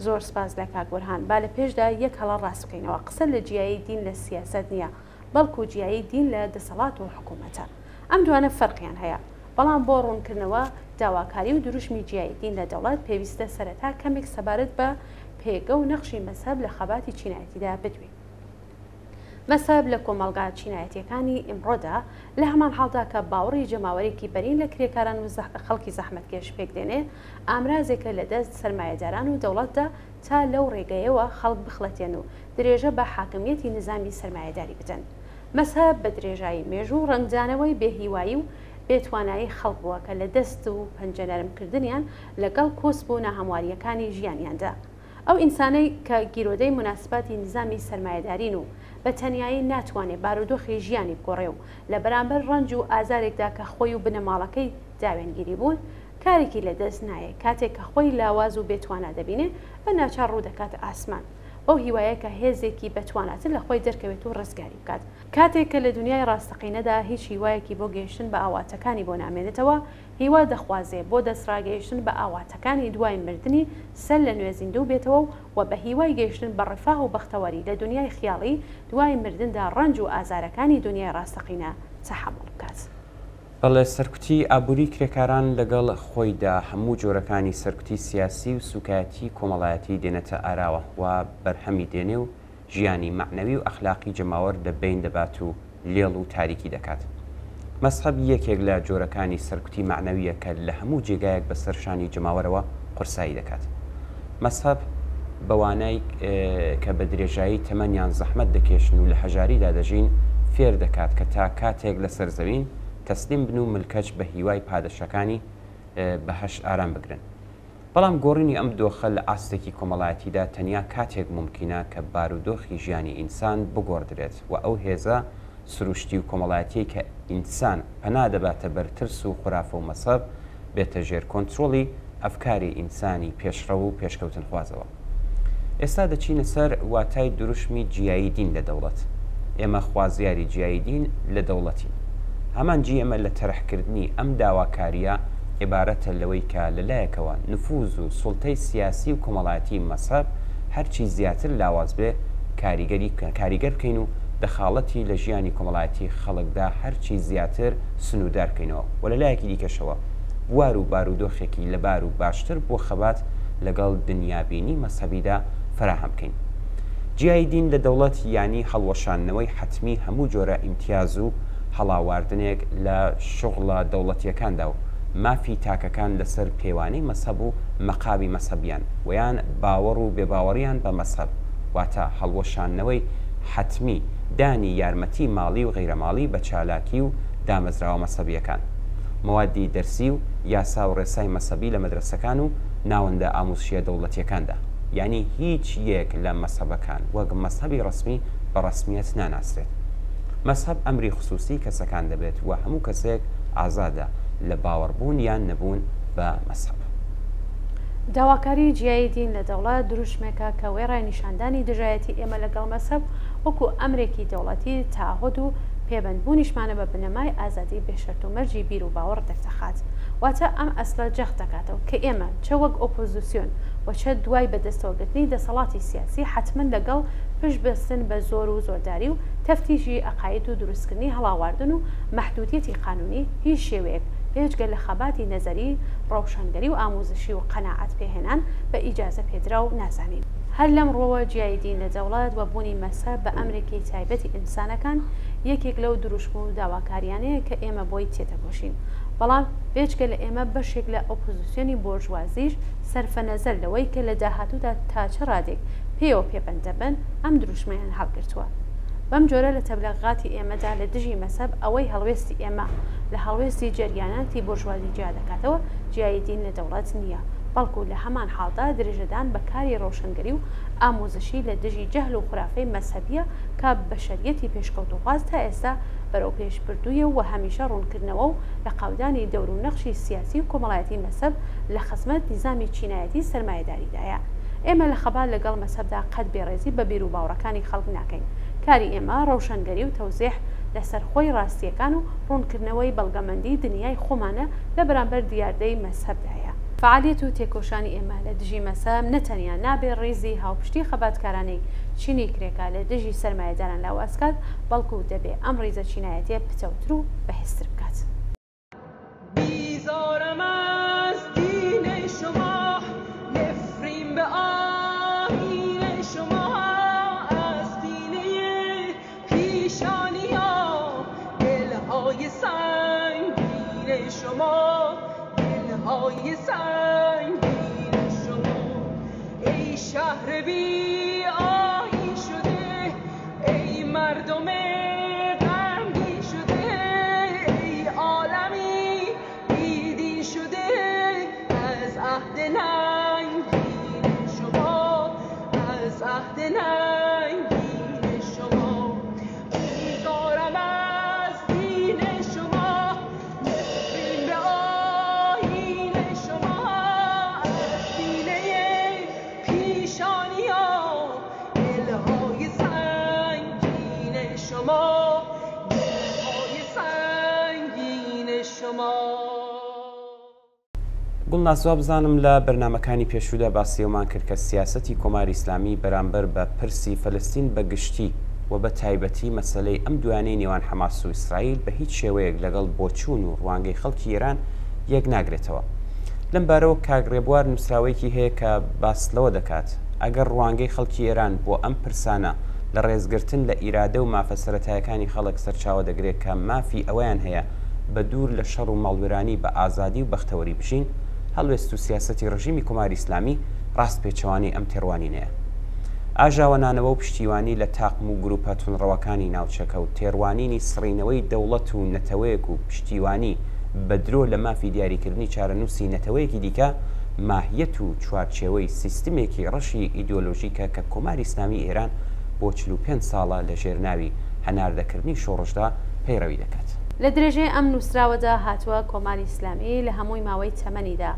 زۆر سپاس لە کاک بورهان. با لە پێشدا یەک هەڵە ڕاست بکەینەوە. قسە لە جیایی دین لە سیاسەت نییە، بەڵکو جیایی دین لە دەسەڵات و حکوومەتە. ئەم دوانە فەرقیان هەیە. بەڵام بۆ ڕوونکردنەوە داواکاری و دروشمی جیایی دین لە دەوڵەت پێویستە سەرەتا کەمێک سەبارەت بە پێگە و نەخشی مەزهەب لە خەباتی چینایەتیدا بدوێین. مەزهەب لە کۆمەڵگا چینایەتییەکانی ئیمڕۆدا، لە هەمان حاڵدا کە باوەڕی جەماوەرێکی بەرین لە کرێکاران و خەڵکی زەحمەتکێش پێکدێنێ، ئامرازێکە لە دەست سەرمایەداران و دەوڵەتدا تا لەو ڕێگەیەوە خەڵک بخڵەتێن و درێژە بە حاکمییەتی نیزامی سەرمایەداری بدەن. مەزهەب بە درێژایی مێژوو ڕەنگدانەوەی بێهیوایی و بێتوانایی خەڵک بووە کە لە دەست و پەنجە نەرمکردنیان لەگەڵ کۆسپ و ناهەموارییەکانی ژیانیاندا. ئەو ئینسانەی کە گیرۆدەی موناسباتی نیزامی سەرمایەدارین و بە تەنیایی ناتوانێ بارودۆخی ژیانی بگۆڕێ و لە بەرامبەر ڕەنج و ئازارێکدا کە خۆی و بنەماڵەکەی داوێنگیری بوون کارێکی لە دەست نایێ کاتێک کە خۆی لاواز و بێتوانا دەبینێ بە ناچار ڕوو دەکاتە ئاسمان بەو هیوایە کە هێزێکی بەتواناتر لە خۆی دەرکەوێت و ڕزگاری بکات. کاتێک کە لە دونیای ڕاستەقینەدا هیچ هیوایەکی بۆ گەیشتن بە ئاواتەکانی بۆ نامێنێتەوە، هیوا دەخوازێ بۆ دەستڕاگەیشتن بە ئاواتەکانی دوای مردنی سەر لە نوێ زیندوو بێتەوە و بە هیوای گەیشتن بە ڕفاه و بەختەوەری لە دونیای خیاڵی دوای مردندا ڕەنج و ئازارەکانی دونیای ڕاستەقینە تەحەموڵ بکات. بەڵێ، سەرکوتی ئابووری کرێکاران لەگەڵ خۆیدا هەموو جۆرەکانی سەرکوتی سیاسی و سووکایەتی کۆمەڵایەتی دێنێتە ئاراوە و بەرهەمی دێنێ و ژیانی مەعنەوی و ئەخلاقی جەماوەر لە بەین دەبات و لێڵ و تاریکی دەکات. مەزهەب یەکێک لە جۆرەکانی سەرکوتی مەعنەوییە کە لە هەموو جێگایەک بە سەر شانی جەماوەرەوە قورسایی دەکات. مەزهەب بەوانەی کە بە درێژایی تەمەنیان زەحمەت دەکێشن و لە هەژاریدا دەژین فێر دەکات کە تا کاتێک لەسەر زەوین تەسلیم بن و ملکەچ بە هیوای پادەشەکانی بەهەشت ئارام بگرن. بەڵام گۆڕینی ئەم دۆخە لە ئاستێکی کۆمەڵایەتیدا تەنیا کاتێک مومکینە کە بارودۆخی ژیانی ئینسان بگۆڕدرێت و ئەو هێزە سروشتی و کۆمەڵایەتیەی کە ئینسان پەنا دەباتە بەر ترس و خورافە و مەزهەب بێتە ژێر کۆنترۆڵی ئەفکاری ئینسانی پێشڕەو و پێشکەوتنخوازەوە. ئێستا دەچینە سەر واتای دروشمی جیایی دین لە دەوڵەت. ئێمە خوازیاری جیایی دین لە دەوڵەتین. ئامانجی ئێمە لە تەرحکردنی ئەم داواکارییە عیبارەتە لەوەی کە لە لایەکەوە نفوز و سوڵتەی سیاسی و کۆمەڵایەتی مەزهەب هەرچی زیاتر لاواز بێ کاریگەری کاریگەر بکەین و دەخاڵەتی لە ژیانی کۆمەڵایەتی خەڵکدا هەرچی زیاتر سنووردار بکەینەوە و لە لایەکی دیکەشەوە بوار و بارودۆخێکی لەبار و باشتر بۆ خەبات لەگەڵ دنیابینی مەزهەبیدا فەراهەم بکەین. جیایی دین لە دەوڵەت یانی هەڵوەشاندنەوەی حەتمی هەموو جۆرە ئیمتیاز و هەڵاواردنێک لە شوغڵە دەوڵەتییەکاندا و مافی تاکەکان لەسەر پێوانەی مەزهەب و مەقامی مەزهەبیان و یان باوەڕ و بێباوەڕیان بە مەزهەب واتە هەڵوەشاندنەوەی حەتمی دانی یارمەتی ماڵی و غەیرەماڵی بە چالاکی و دامەزراوە مەزهەبییەکان. مەوادی دەرسی و یاسا و ڕێسای مەزهەبی لە مەدرەسەکان و ناوەندە ئاموزشیە دەوڵەتیەکاندا. یانی هیچ یەک لە مەزهەبەکان وەک مەزهەبی ڕەسمی بە ڕەسمیەت ناناسرێت. مەزهەب ئەمری خسوسی کەسەکان دەبێت و هەموو کەسێک ئازادە لە باوەڕبوون یان نەبوون بە مەزهەب. داواکاری جیایی دین لە دەوڵەت دروشمێکە کە وێڕای نیشاندانی دژایەتی ئێمە لەگەڵ مەزهەب وەکوو ئەمرێکی دەوڵەتی، تەعەهود و پێبەندبوونیشمانە بە بنەمای ئازادی بێ شەرت و مەرجی بیر و باوەڕ دەردەخات. واتە ئەم ئەسڵە جەخت دەکاتەوە کە ئێمە چە وەک ئۆپۆزیسیۆن و چە دوای بەدەستەوەگرتنی دەسەڵاتی سیاسی حەتمەن لەگەڵ پشت بەستن بە زۆر و زۆرداری و تەفتیشی عەقاید و دروستکردنی هەڵاواردن و مەحدودیەتی قانونی هیچ شێوەیەک بێجگە لە خەباتی نەزەری، ڕەوشەنگەری و ئاموزشی و قەناعەت پێهێنان بە ئیجازە پێدراو نازانین. هەر لەم ڕووەوە جیایی دین لە دەوڵەت و بوونی مەزهەب بە ئەمرێکی تایبەتی ئینسانەکان یەکێک لەو دروشم و داواکاریانەیە کە ئێمە بۆی تێدەکۆشین. بەڵام بێجگە لە ئێمە بەشێک لە ئۆپۆزیسیۆنی بۆرژوازیش سەرفەنەزەر لەوەی کە لە داهاتوودا تا چ ڕادەیەک پێیەوە پێبەند دەبن ئەم دروشمەیان هەڵگرتووە. بەم جۆرە لە تەبلغاتی ئێمەدا لە دژی مەزهەب ئەوەی هەڵوێستی ئێمە لە هەڵوێستی جەریاناتی بۆرژوازی جیا دەکاتەوە جیایی دین لە دەوڵەت نییە بەڵکو لە هەمان حاڵدا درێژەدان بە کاری ڕەوشەنگەری و ئاموزشی لە دژی جەهل و خورافەی مەزهەبییە کە بەشەریەتی پێشکەوتووخواز تا ئێستا بەرەوپێش بردوویە و هەمیشە ڕوونکردنەوە و لەقاودانی دەور و نەخشی سیاسی و کۆمەڵایەتی مەزهەب لە خزمەت نیزامی چینایەتی سەرمایەداریدایە. ئێمە لە خەبات لەگەڵ مەزهەبدا قەت بێڕێزی بە بیروباوڕەکانی خەڵک ناکەین. کاری ئێمە ڕەوشەنگەری و تەوزیح لەسەر خۆی ڕاستییەکان و ڕوونکردنەوەی بەڵگەمەندی دنیای خۆمانە لە بەرامبەر دیاردەی مەزهەبدایە. فەعالیەت و تێکۆشانی ئێمە لە دژی مەزهەب نە تەنیا نابێ ڕیزی هاوپشتی خەباتکارانەی چینی کرێکار لە دژی سەرمایەداران لاواز کات، بەڵکو دەبێ ئەم ڕیزە چینایەتیە پتەوتر و بەهێزتر بکات. بیزارم از دین شما نفرین به آیین شما از سینه پیر. گوڵناز وابزانم لە بەرنامەکانی پێشوودا باسی ئەومان کرد کە سیاسەتی کۆماری ئیسلامی بەرامبەر بە پرسی فەلەستین بە گشتی و بە تایبەتی مەسەلەی ئەم دوایانەی نێوان حەماس و ئیسرائیل بە هیچ شێوەیەک لەگەڵ بۆچوون و ڕوانگەی خەڵکی ئێران یەک ناگرێتەوە. لەم بارەوە کاک ڕێبوار نووسراوەیەکی هەیە کە باس لەوە دەکات ئەگەر ڕوانگەی خەڵکی ئێران بۆ ئەم پرسانە لە ڕێزگرتن لە ئیرادە و مافە سەرەتایەکانی خەڵک سەرچاوە دەگرێت کە مافی ئەوەیان هەیە بە دوور لە شەڕ و ماڵوێرانی بە ئازادی و بەختەوەری بژین، هەڵوێست و سیاسەتی ڕژیمی کۆماری ئیسلامی ڕاست پێچەوانەی ئەم تێڕوانینەیە. ئاژاوەنانەوە و پشتیوانی لە تاقم و گرووپە توندڕەوەکانی ناوچەکە و تێڕوانینی سڕینەوەی دەوڵەت و نەتەوەیەک و پشتیوانی بە درۆ لە مافی دیاریکردنی چارەنووسی نەتەوەیەکی دیکە ماهیەت و چوارچێوەی سیستمێکی ڕەشی ئیدۆلۆژیکە کە کۆماری ئیسلامیی ئێران بۆ 45 ساڵە لە ژێر ناوی هەناردەکردنی شۆڕشدا پەیڕەوی دەکات. لە درێژەی ئەم نووسراوەدا هاتووە، کۆماری ئیسلامی لە هەمووی ماوەی تەمەنیدا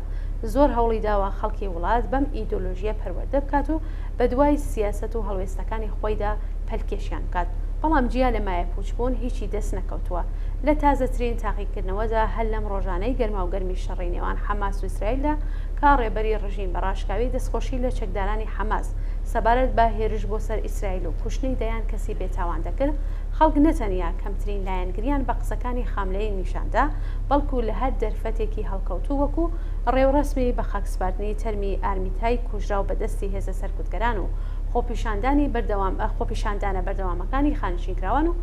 زۆر هەوڵی داوە خەڵکی وڵات بەم ئیدۆلۆژییە پەروەردە بکات و بەدوای سیاسەت و هەڵوێستەکانی خۆیدا پەلکێشیان بکات، بەڵام جیا لە مایەپووچبوون هیچی دەست نەکەوتووە. لە تازەترین تاقیکردنەوەدا هەر لەم ڕۆژانەی گەرماوگەرمی شەڕی نێوان حەماس و ئیسرائیلدا کە ڕێبەری ڕژیم بە ڕاشکاوی دەستخۆشی لە چەکدارانی حەماس سەبارەت بە هێرش بۆ سەر ئیسرائیل و کوشتنی دەیان کەسی بێتاوان دەکرد، خەڵک نەتەنیا کەمترین لایەنگریان بە قسەکانی خامنەیی نیشان دا، بەڵکوو لە هەر دەرفەتێکی هەڵکەوتوو وەکوو ڕێوڕەسمی بەخاکسپاردنی تەرمی ئارمیتای کوژراو بە دەستی هێزە سەرکوتگەران و خۆپیشاندانی بەردەوام خۆپیشاندانە بەردەوامەکانی خانەنشینکراوان و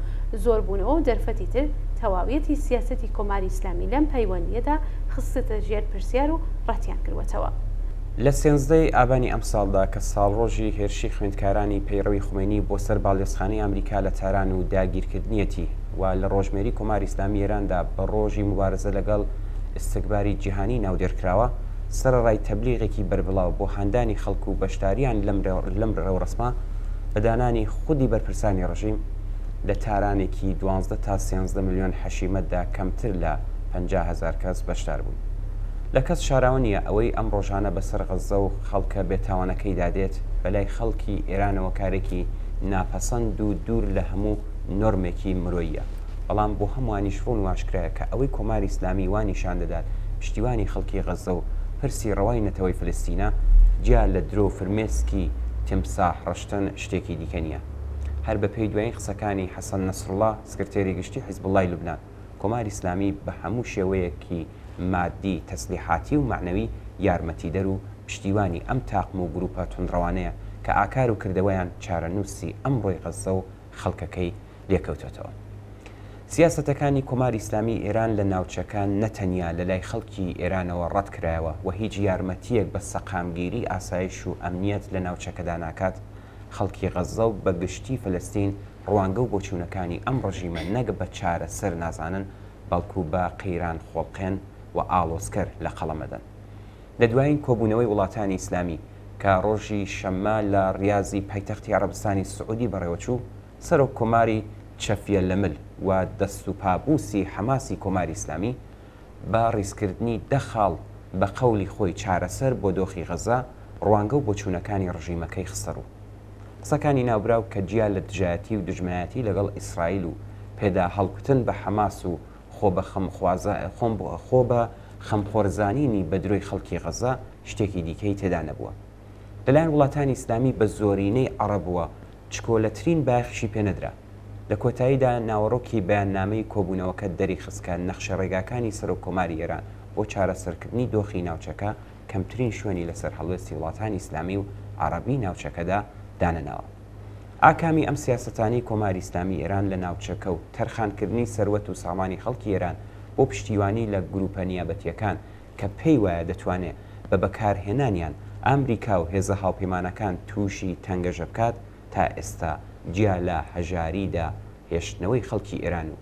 زۆربوونەوە و دەرفەتی تر تەواویەتی سیاسەتی کۆماری ئیسلامی لەم پەیوەندییەدا خستتە ژێر پرسیار و ڕەتیان کردووەتەوە. لە سێنزدەی ئابانی ئەمساڵدا کە ساڵڕۆژی هێرشی خوێندکارانی پەیڕەوی خومەینی بۆ سەر باڵیۆزخانەی ئامریکا لە تاران و داگیرکردنیەتی و لە ڕۆژمێری کۆماری ئیسلامی ئێراندا بە ڕۆژی موبارزە لەگەڵ ئیستکباری جیهانی ناودێر کراوە، سەرەڕای تەبلیغێکی بەربڵاو بۆ هاندانی خەڵک و بەشدارییان لەم ڕێوڕەسمە بە دانانی خودی بەرپرسانی ڕژیم لە تارانێکی دوانزدە تا سێنزدە ملیۆن حەشیمەتدا کەمتر لە 50 هەزار کەس بەشدار بوون. لە کەس شاراوە نییە ئەوەی ئەم ڕۆژانە بەسەر غەززە و خەڵکە بێتاوانەکەیدا دێت بەلای خەڵکی ئێرانەوە کارێکی ناپەسەند و دوور لە هەموو نۆرمێکی مرۆییە. بەڵام بۆ هەمووانیش ڕوون و ئاشکرایە کە ئەوەی کۆماری ئیسلامی وا نیشان دەدات پشتیوانی خەڵکی غەززە و پرسی ڕەوای نەتەوەی فلستینە، جیا لە درۆ و فرمێسکی تیمساح ڕشتن شتێکی دیکە نییە. هەر بە پێی دوایین قسەکانی حەسەن نەسروڵا سکرتێری گشتی حیزبوڵڵای لوبنان، کۆماری ئیسلامی بە هەموو شێوەیەکی مادی، تەسلیحاتی و مەعنەوی یارمەتیدەر و پشتیوانی ئەم تاقم و گرووپە توندڕەوانەیە کە ئاکار و کردەوەیان چارەنووسی ئەمڕۆی غەززە و خەڵکەکەی لێکەوتۆتەوە. سیاسەتەکانی کۆماری ئیسلامیی ئێران لە ناوچەکە نەتەنیا لە لای خەڵکی ئێرانەوە ڕەت کرایەوە و هیچ یارمەتییەک بە سەقامگیری ئاسایش و ئەمنیەت لە ناوچەکەدا ناکات، خەڵکی غەززە و بە گشتی فلستین ڕوانگە و بۆچوونەکانی ئەم ڕژیمە نەک بە چارەسەر نازانن بەڵکوو بە قەیرانخوڵقێن و ئاڵۆزکەر لە قەڵەم ئەدەن. لە دوایین کۆبوونەوەی وڵاتانی ئیسلامی کە ڕۆژی شەممە لە ڕیازی پایتەختی عەڕەبستانی سعودی بەڕێوەچوو، سەرۆک کۆماری چەفیە لەمل و دەست و پابووسی حەماسی کۆماری ئیسلامی بە ڕیزکردنی دە خاڵ بە قەولی خۆی چارەسەر بۆ دۆخی غەزە ڕوانگە و بۆچوونەکانی ڕژیمەکەی خستەڕوو. قسەکانی ناوبراو کە جیا لە دژایەتی و دوژمنایەتی لەگەڵ ئیسرائیل و پێدا هەڵکوتن بە حەماس و خۆ بە خۆ بە خەمخۆرزانینی بە درۆی خەڵکی غەزە شتێکی دیکەی تێدا نەبووە. لەلایەن وڵاتانی ئیسلامی بە زۆرینەی عەڕەبوە چکۆلەترین بایەخیشی پێ نەدرا. لە کۆتاییدا ناوەڕۆکی بەیاننامەی کۆبوونەوەکە دەریخست کە نەخشەڕێگاکانی سەرۆک کۆماری ئێران بۆ چارەسەرکردنی دۆخی ناوچەکە کەمترین شوێنی لەسەر هەڵوێستی وڵاتانی ئیسلامی و عەڕەبی ناوچەکەدا دانەناوە. ئاکامی ئەم سیاسەتانەی کۆماری ئیسلامی ئێران لە ناوچەکە و تەرخانکردنی سەروەت و سامانی خەڵکی ئێران بۆ پشتیوانی لە گرووپە نیابەتییەکان کە پێی وایە دەتوانێ بە بەکارهێنانیان ئامریکا و هێزە هاوپەیمانەکان تووشی تەنگەژە بکات، تا ئێستا جیا لە هەژاریدا هێشتنەوەی خەڵکی ئێران و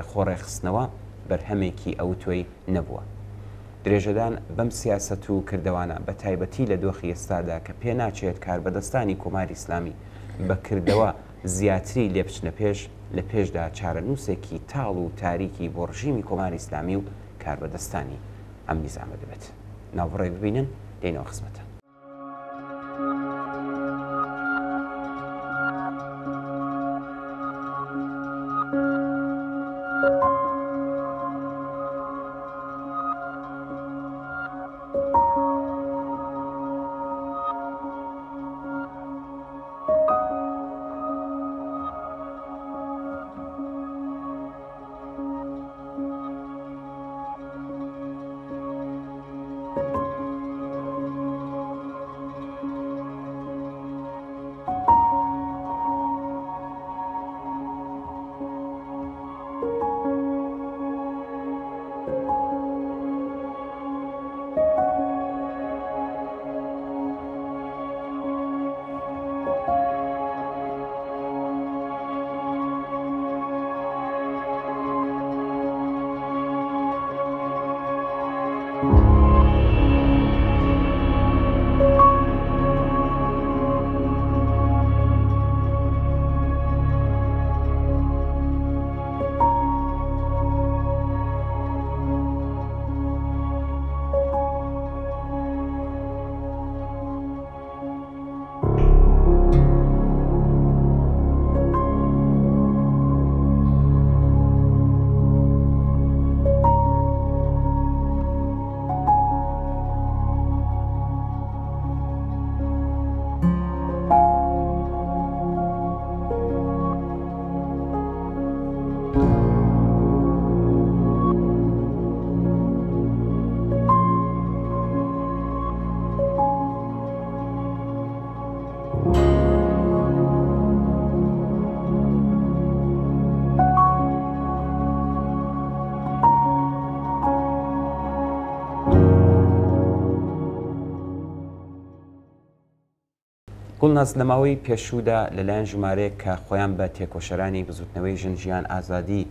خۆڕێکخستنەوە بەرهەمێکی ئەوتۆی نەبووە. درێژەدان بەم سیاسەت و کردەوانە بە تایبەتی لە دۆخی ئێستادا کە پێناچێت کاربەدەستانی کۆماری ئیسلامی بە کردەوە زیاتری لێ بچنە پێش، لە پێشدا چارەنووسێکی تاڵ و تاریکی بۆ ڕژیمی کۆماری ئیسلامی و کاربەدەستانی ئەم نیزامە دەبێت. ناوبڕێک ببینن دێینەوە خزمەتان. گوڵناز لە ماوەی پێشوودا لەلایەن ژمارەیەک کە خۆیان بە تێکۆشەرانی بزوتنەوەی ژن ژیان ئازادی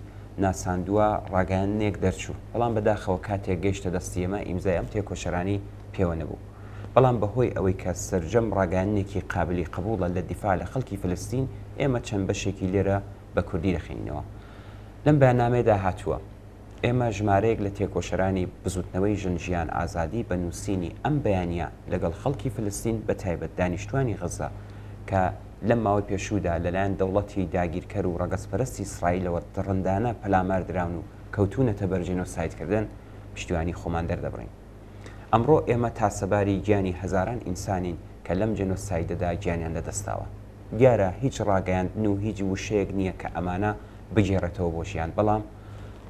ناساندووە ڕاگەیاندنێک دەرچوو، بەڵام بەداخەوە کاتێک گەیشتە دەستی ئێمە ئیمزای ئەم تێکۆشەرانی پێوە نەبوو. بەڵام بەهۆی ئەوەی کە سەرجەم ڕاگەیاندنێکی قابلی قبوڵە لە دیفاع لە خەڵکی فلستین ئێمە چەند بەشێکی لێرە بە کوردی دەخێنینەوە. لەم بەیاننامەیەدا هاتووە. ئێمە ژمارەیەک لە تێکۆشەرانی بزوتنەوەی ژن ژیان ئازادی بە نووسینی ئەم بەیانیە لەگەڵ خەڵکی فلستین بە تایبەت دانیشتوانی غەزە کە لەم ماوەی پێشوودا لەلایەن دەوڵەتی داگیرکەر و ڕەگەزپەرستی ئیسرائیلەوە دڕندانە پەلامار دراون و کەوتوونەتە بەر جینۆسایدکردن پشتیوانی خۆمان دەردەبڕین. ئەمڕۆ ئێمە تاسەباری گیانی هەزاران ئینسانین کە لەم جێنۆسایدەدا گیانیان لەدەستداوە. دیارە هیچ ڕاگەیاندن و هیچ وشەیەک نییە کە ئەمانە بگێڕێتەوە بۆ ژیان، بەڵام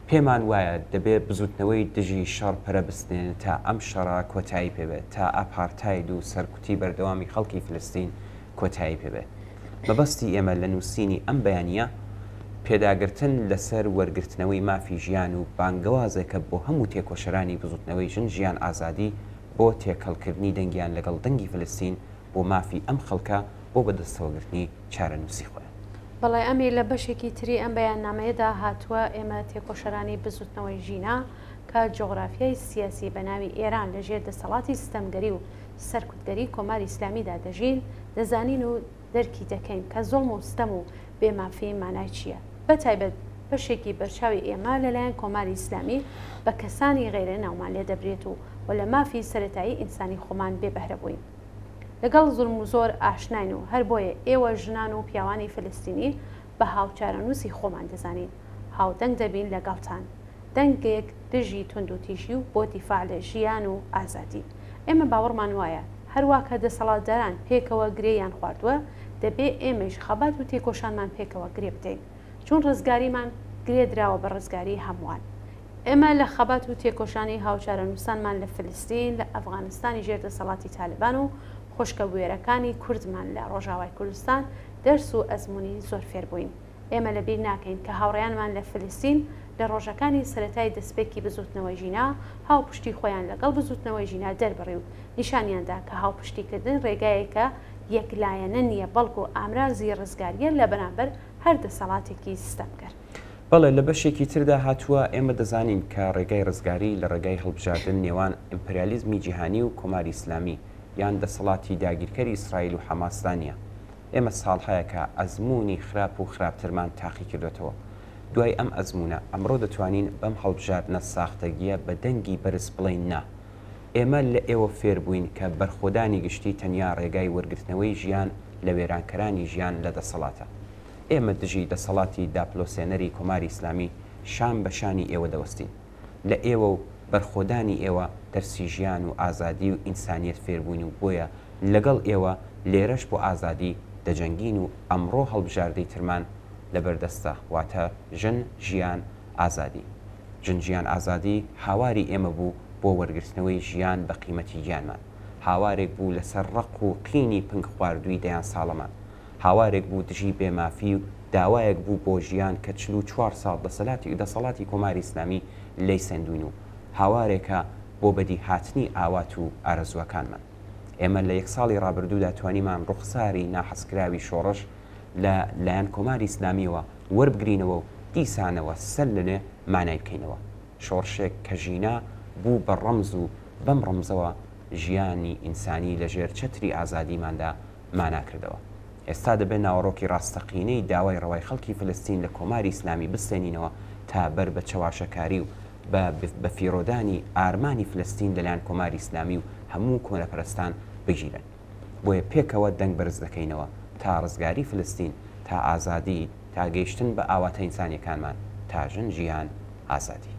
پێمان وایە دەبێ بزووتنەوەی دژی شەڕ پەرە بستێنێ تا ئەم شەڕە کۆتایی پێ بێت، تا ئاپارتاید و سەرکوتی بەردەوامی خەڵکی فلستین کۆتایی پێ بێ. مەبەستی ئێمە لە نووسینی ئەم بەیانییە، پێداگرتن لەسەر وەرگرتنەوەی مافی ژیان و بانگەوازێکە بۆ هەموو تێکۆشەرانی بزووتنەوەی ژن ژیان ئازادی بۆ تێکەڵکردنی دەنگیان لەگەڵ دەنگی فلستین بۆ مافی ئەم خەڵکە بۆ بەدەستەوەگرتنی چارەنووسی خۆیان. بەڵێ ئەمیر لە بەشێکی تری ئەم بەیاننامەیەدا هاتووە، ئێمە تێکۆشەرانی بزووتنەوەی ژینا کە جوغرافیای سیاسی بە ناوی ئێران لە ژێر دەسەڵاتی ستەمگەری و سەرکوتگەری کۆماری ئیسلامیدا دەژین، دەزانین و دەرکی دەکەین کە زوڵم و ستەم و بێ مافی مانای چییە. بە تایبەت بەشێکی بەرچاوی ئێمە لە لایەن کۆماری ئیسلامی بە کەسانی غەیرە ناومان لێ دەبرێت و و لە مافی سەرەتایی ئینسانی خۆمان بێ بەهرە بووین. لەگەڵ زوڵم و زۆر ئاشناین و هەر بۆیە ئێوە ژنان و پیاوانی فلستینی بە هاوچارەنووسی خۆمان دەزانین. هاودەنگ دەبین لەگەڵتان. دەنگێک دژی توندوتیژی و بۆ دیفاع لە ژیان و ئازادی. ئێمە باوەڕمان وایە هەروا کە دەسەڵاتداران پێکەوە گرێیان خواردووە، دەبێ ئێمەیش خەبات و تێکۆشانمان پێکەوە گرێ بدەین. چون ڕزگاریمان گرێ دراوە بە ڕزگاریی هەمووان. ئێمە لە خەبات و تێکۆشانی هاوچارەنووسانمان لە فلستین، لە ئەفغانستانی ژێر دەسەڵاتی تالبان و خوشکە بوێرەکانی کوردمان لە ڕۆژاوای کوردستان دەرس و ئەزموونی زۆر فێر بووین. ئێمە لە بیر ناکەین کە هاوڕێیانمان لە فلستین لە ڕۆژەکانی سەرەتای دەسپێکی بزووتنەوەی ژینا هاوپشتی خۆیان لەگەڵ بزووتنەوەی ژینا دەربڕی و نیشانیان دا کە هاوپشتیکردن ڕێگایەکە یەکلایەنە نییە بەڵکو ئامرازی ڕزگارییە لە بەرامبەر هەر دەسەڵاتێکی ستەمگەر. بەڵێ، لە بەشێکی تردا هاتووە، ئێمە دەزانین کە ڕێگای ڕزگاری لە ڕێگای هەڵبژاردن نێوان ئیمپریالیزمی جیهانی و کۆماری ئیسلامی یان دەسەڵاتی داگیرکەری ئیسرائیل و حەماسدا نییە. ئێمە ساڵهایەکە ئەزموونی خراپ و خراپترمان تاقیکردۆتەوە. دوای ئەم ئەزموونە، ئەمڕۆ دەتوانین بەم هەڵبژاردنە ساختەگییە بە دەنگی بەرز بڵێین نا. ئێمە لە ئێوە فێر بووین کە بەرخۆدانی گشتی تەنیا ڕێگای وەرگرتنەوەی ژیان لە وێرانکەرانی ژیان لە دەسەڵاتە. ئێمە دژی دەسەڵاتی داپلۆسێنەری کۆماری ئیسلامی شان بە شانی ئێوە دەوەستین. لە ئێوە و بەرخۆدانی ئێوە دەرسی ژیان و ئازادی و ئینسانیەت فێربووین و بۆیە لەگەڵ ئێوە لێرەش بۆ ئازادی دەجەنگین و ئەمڕۆ هەڵبژاردەی ترمان لەبەردەستە واتە ژن ژیان ئازادی. ژن ژیان ئازادی هاواری ئێمە بوو بۆ وەرگرتنەوەی ژیان بە قیمەتی گیانمان. هاوارێک بوو لەسەر ڕق و قینی پنگ خواردووی دەیان ساڵەمان. هاوارێک بوو دژی بێ مافی و داوایەک بوو بۆ ژیان کە 44 ساڵ دەسەلاتی دەسەڵاتی کۆماری ئیسلامی لێی سەندووین و هاوارێکە بۆ بەدی هاتنی ئاوات و ئارەزووەکانمان. ئێمە لە یەک ساڵی ڕابردوودا توانیمان ڕوخساری ناحەزکراوی شۆڕش لە لایەن کۆماری ئیسلامییەوە وەربگرینەوە و دیسانەوە سەر لەنوێ مانای بکەینەوە. شۆڕشێک کە ژینا بوو بە ڕەمز و بەم ڕەمزەوە ژیانی ئینسانی لە ژێر چەتری ئازادیماندا مانا کردەوە. ئێستا دەبێ ناوەڕۆکی ڕاستەقینەی داوای ڕەوای خەڵکی فلستین لە کۆماری ئیسلامی بستێنینەوە تا بەر بە چەواشەکاری و بە بەفیڕۆدانی ئارمانی فلستین لەلایەن کۆماری ئیسلامی و هەموو کۆنەپەرستان بگیرن. بۆیە پێکەوە دەنگ بەرز دەکەینەوە تا ڕزگاری فلستین، تا ئازادی، تا گەیشتن بە ئاواتە ئینسانیەکانمان، تا ژن ژیان ئازادی.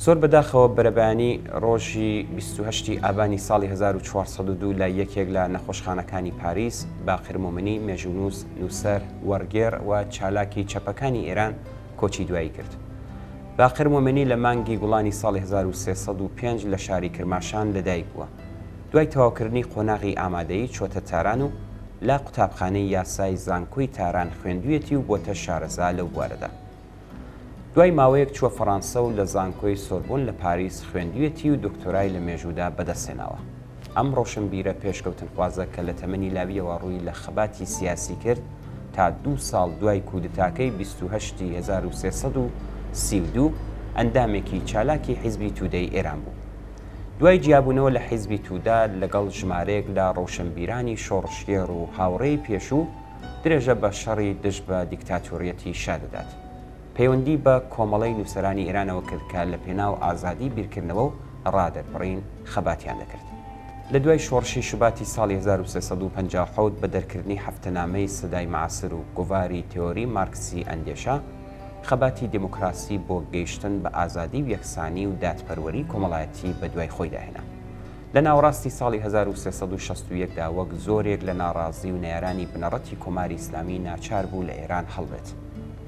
زۆر بەداخەوە بەرەبەیانی ڕۆژی 28 ی ئابانی ساڵی 1402 لە یەکێک لە نەخۆشخانەکانی پاریس، باقر مۆمنی، مێژوونووس، نووسەر، وەڕگێڕ و چالاکی چەپەکانی ئێران کۆچی دوایی کرد. باقر مۆمنی لە مانگی گوڵانی ساڵی 1305 لە شاری کرماشان لەدایک بووە. دوای تەواوکردنی قۆناغی ئامادەیی چۆتە تاران و لە قوتابخانەی یاسای زانکۆی تاران خوێندوویەتی و بۆتە شارەزا لەو بوارەدا. دوای ماوەیەک چووە فەڕانسە و لە زانکۆی سۆربۆن لە پاریس خوێندوویەتی و دۆکتۆرای لە مێژوودا بەدەستهێناوە. ئەم ڕۆشنبیرە پێشکەوتنخوازە کە لە تەمەنی لاوییەوە ڕووی لە خەباتی سیاسی کرد، تا دوو ساڵ دوای کودتاکەی 28 ی 1332 ئەندامێکی چالاکی حیزبی توودەی ئێران بوو. دوای جیابوونەوە لە حیزبی توودە لەگەڵ ژمارەیەک لە ڕۆشنبیرانی شۆڕشگێڕ و هاوڕێی پێشوو، درێژە بە شەڕی دژ بە دیکتاتۆریەتی شا دەدات. پەیوەندی بە کۆمەڵەی نووسەرانی ئێرانەوە کرد کە لە پێناو ئازادی بیرکردنەوە و ڕادەربڕین خەباتیان دەکرد. لە دوای شۆڕشی شوباتی ساڵی 1357 بە دەرکردنی هەفتەنامەی صدای معاصر و گۆڤاری تێۆری مارکسی ئەندێشە، خەباتی دێموکراسی بۆ گەیشتن بە ئازادی و یەکسانی و دادپەروەری کۆمەڵایەتی بە دوای خۆیدا هێنا. لە ناوەڕاستی ساڵی 1361 دا وەک زۆرێک لە ناڕازی و نەیارانی بنەڕەتی کۆماری ئیسلامی ناچار بوو لە ئێران هەڵبێت.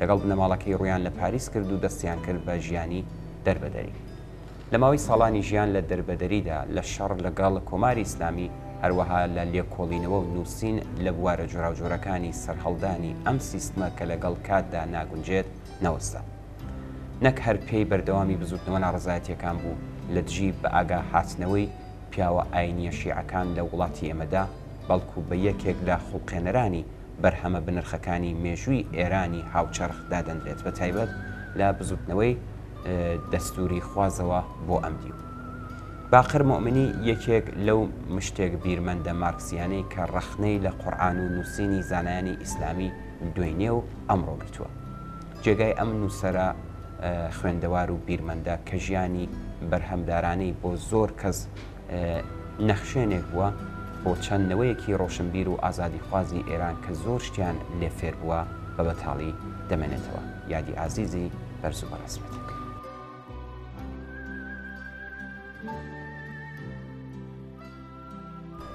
لەگەڵ بنەماڵەکەی ڕوویان لە پاریس کرد و دەستیان کرد بە ژیانی دەربەدەری. لە ماوەی ساڵانی ژیان لە دەربەدەریدا لە شەڕ لەگەڵ کۆماری ئیسلامی، هەروەها لە لێکۆڵینەوە و نووسین لە بوارە جۆراوجۆرەکانی سەرهەڵدانی ئەم سیستمە کە لەگەڵ کاتدا ناگونجێت، نەوەستا. نەک هەر پێی بەردەوامی بزووتنەوە ناڕەزایەتییەکان بوو لە دژی بەئاگا هاتنەوەی پیاوە ئایینییە شیعەکان لە وڵاتی ئێمەدا، بەڵکو بە یەکێک لە خوڵقێنەرانی بەرهەمە بنرخەکانی مێژووی ئێرانی هاوچەرخ دادەنرێت، بە تایبەت لە بزووتنەوەی دەستووری خوازەوە بۆ ئەم دیو. باقر موئمنی یەکێک لەو مشتێک بیرمەندە مارکسییانەی کە ڕەخنەی لە قورئان و نووسینی زانایانی ئیسلامی دوێنێ و ئەمڕۆ گرتووە. جێگای ئەم نووسەرە خوێندەوار و بیرمەندە کە ژیانی بەرهەمدارانەی بۆ زۆر کەس نەخشێنێک بووە بۆ چەند نەوەیەکی ڕۆشنبیر و ئازادیخوازی ئێران کە زۆر شتیان لێ فێر بووە بە بەتاڵی دەمێنێتەوە. یادی ئازیزی بەرز و بەڕێز بێت.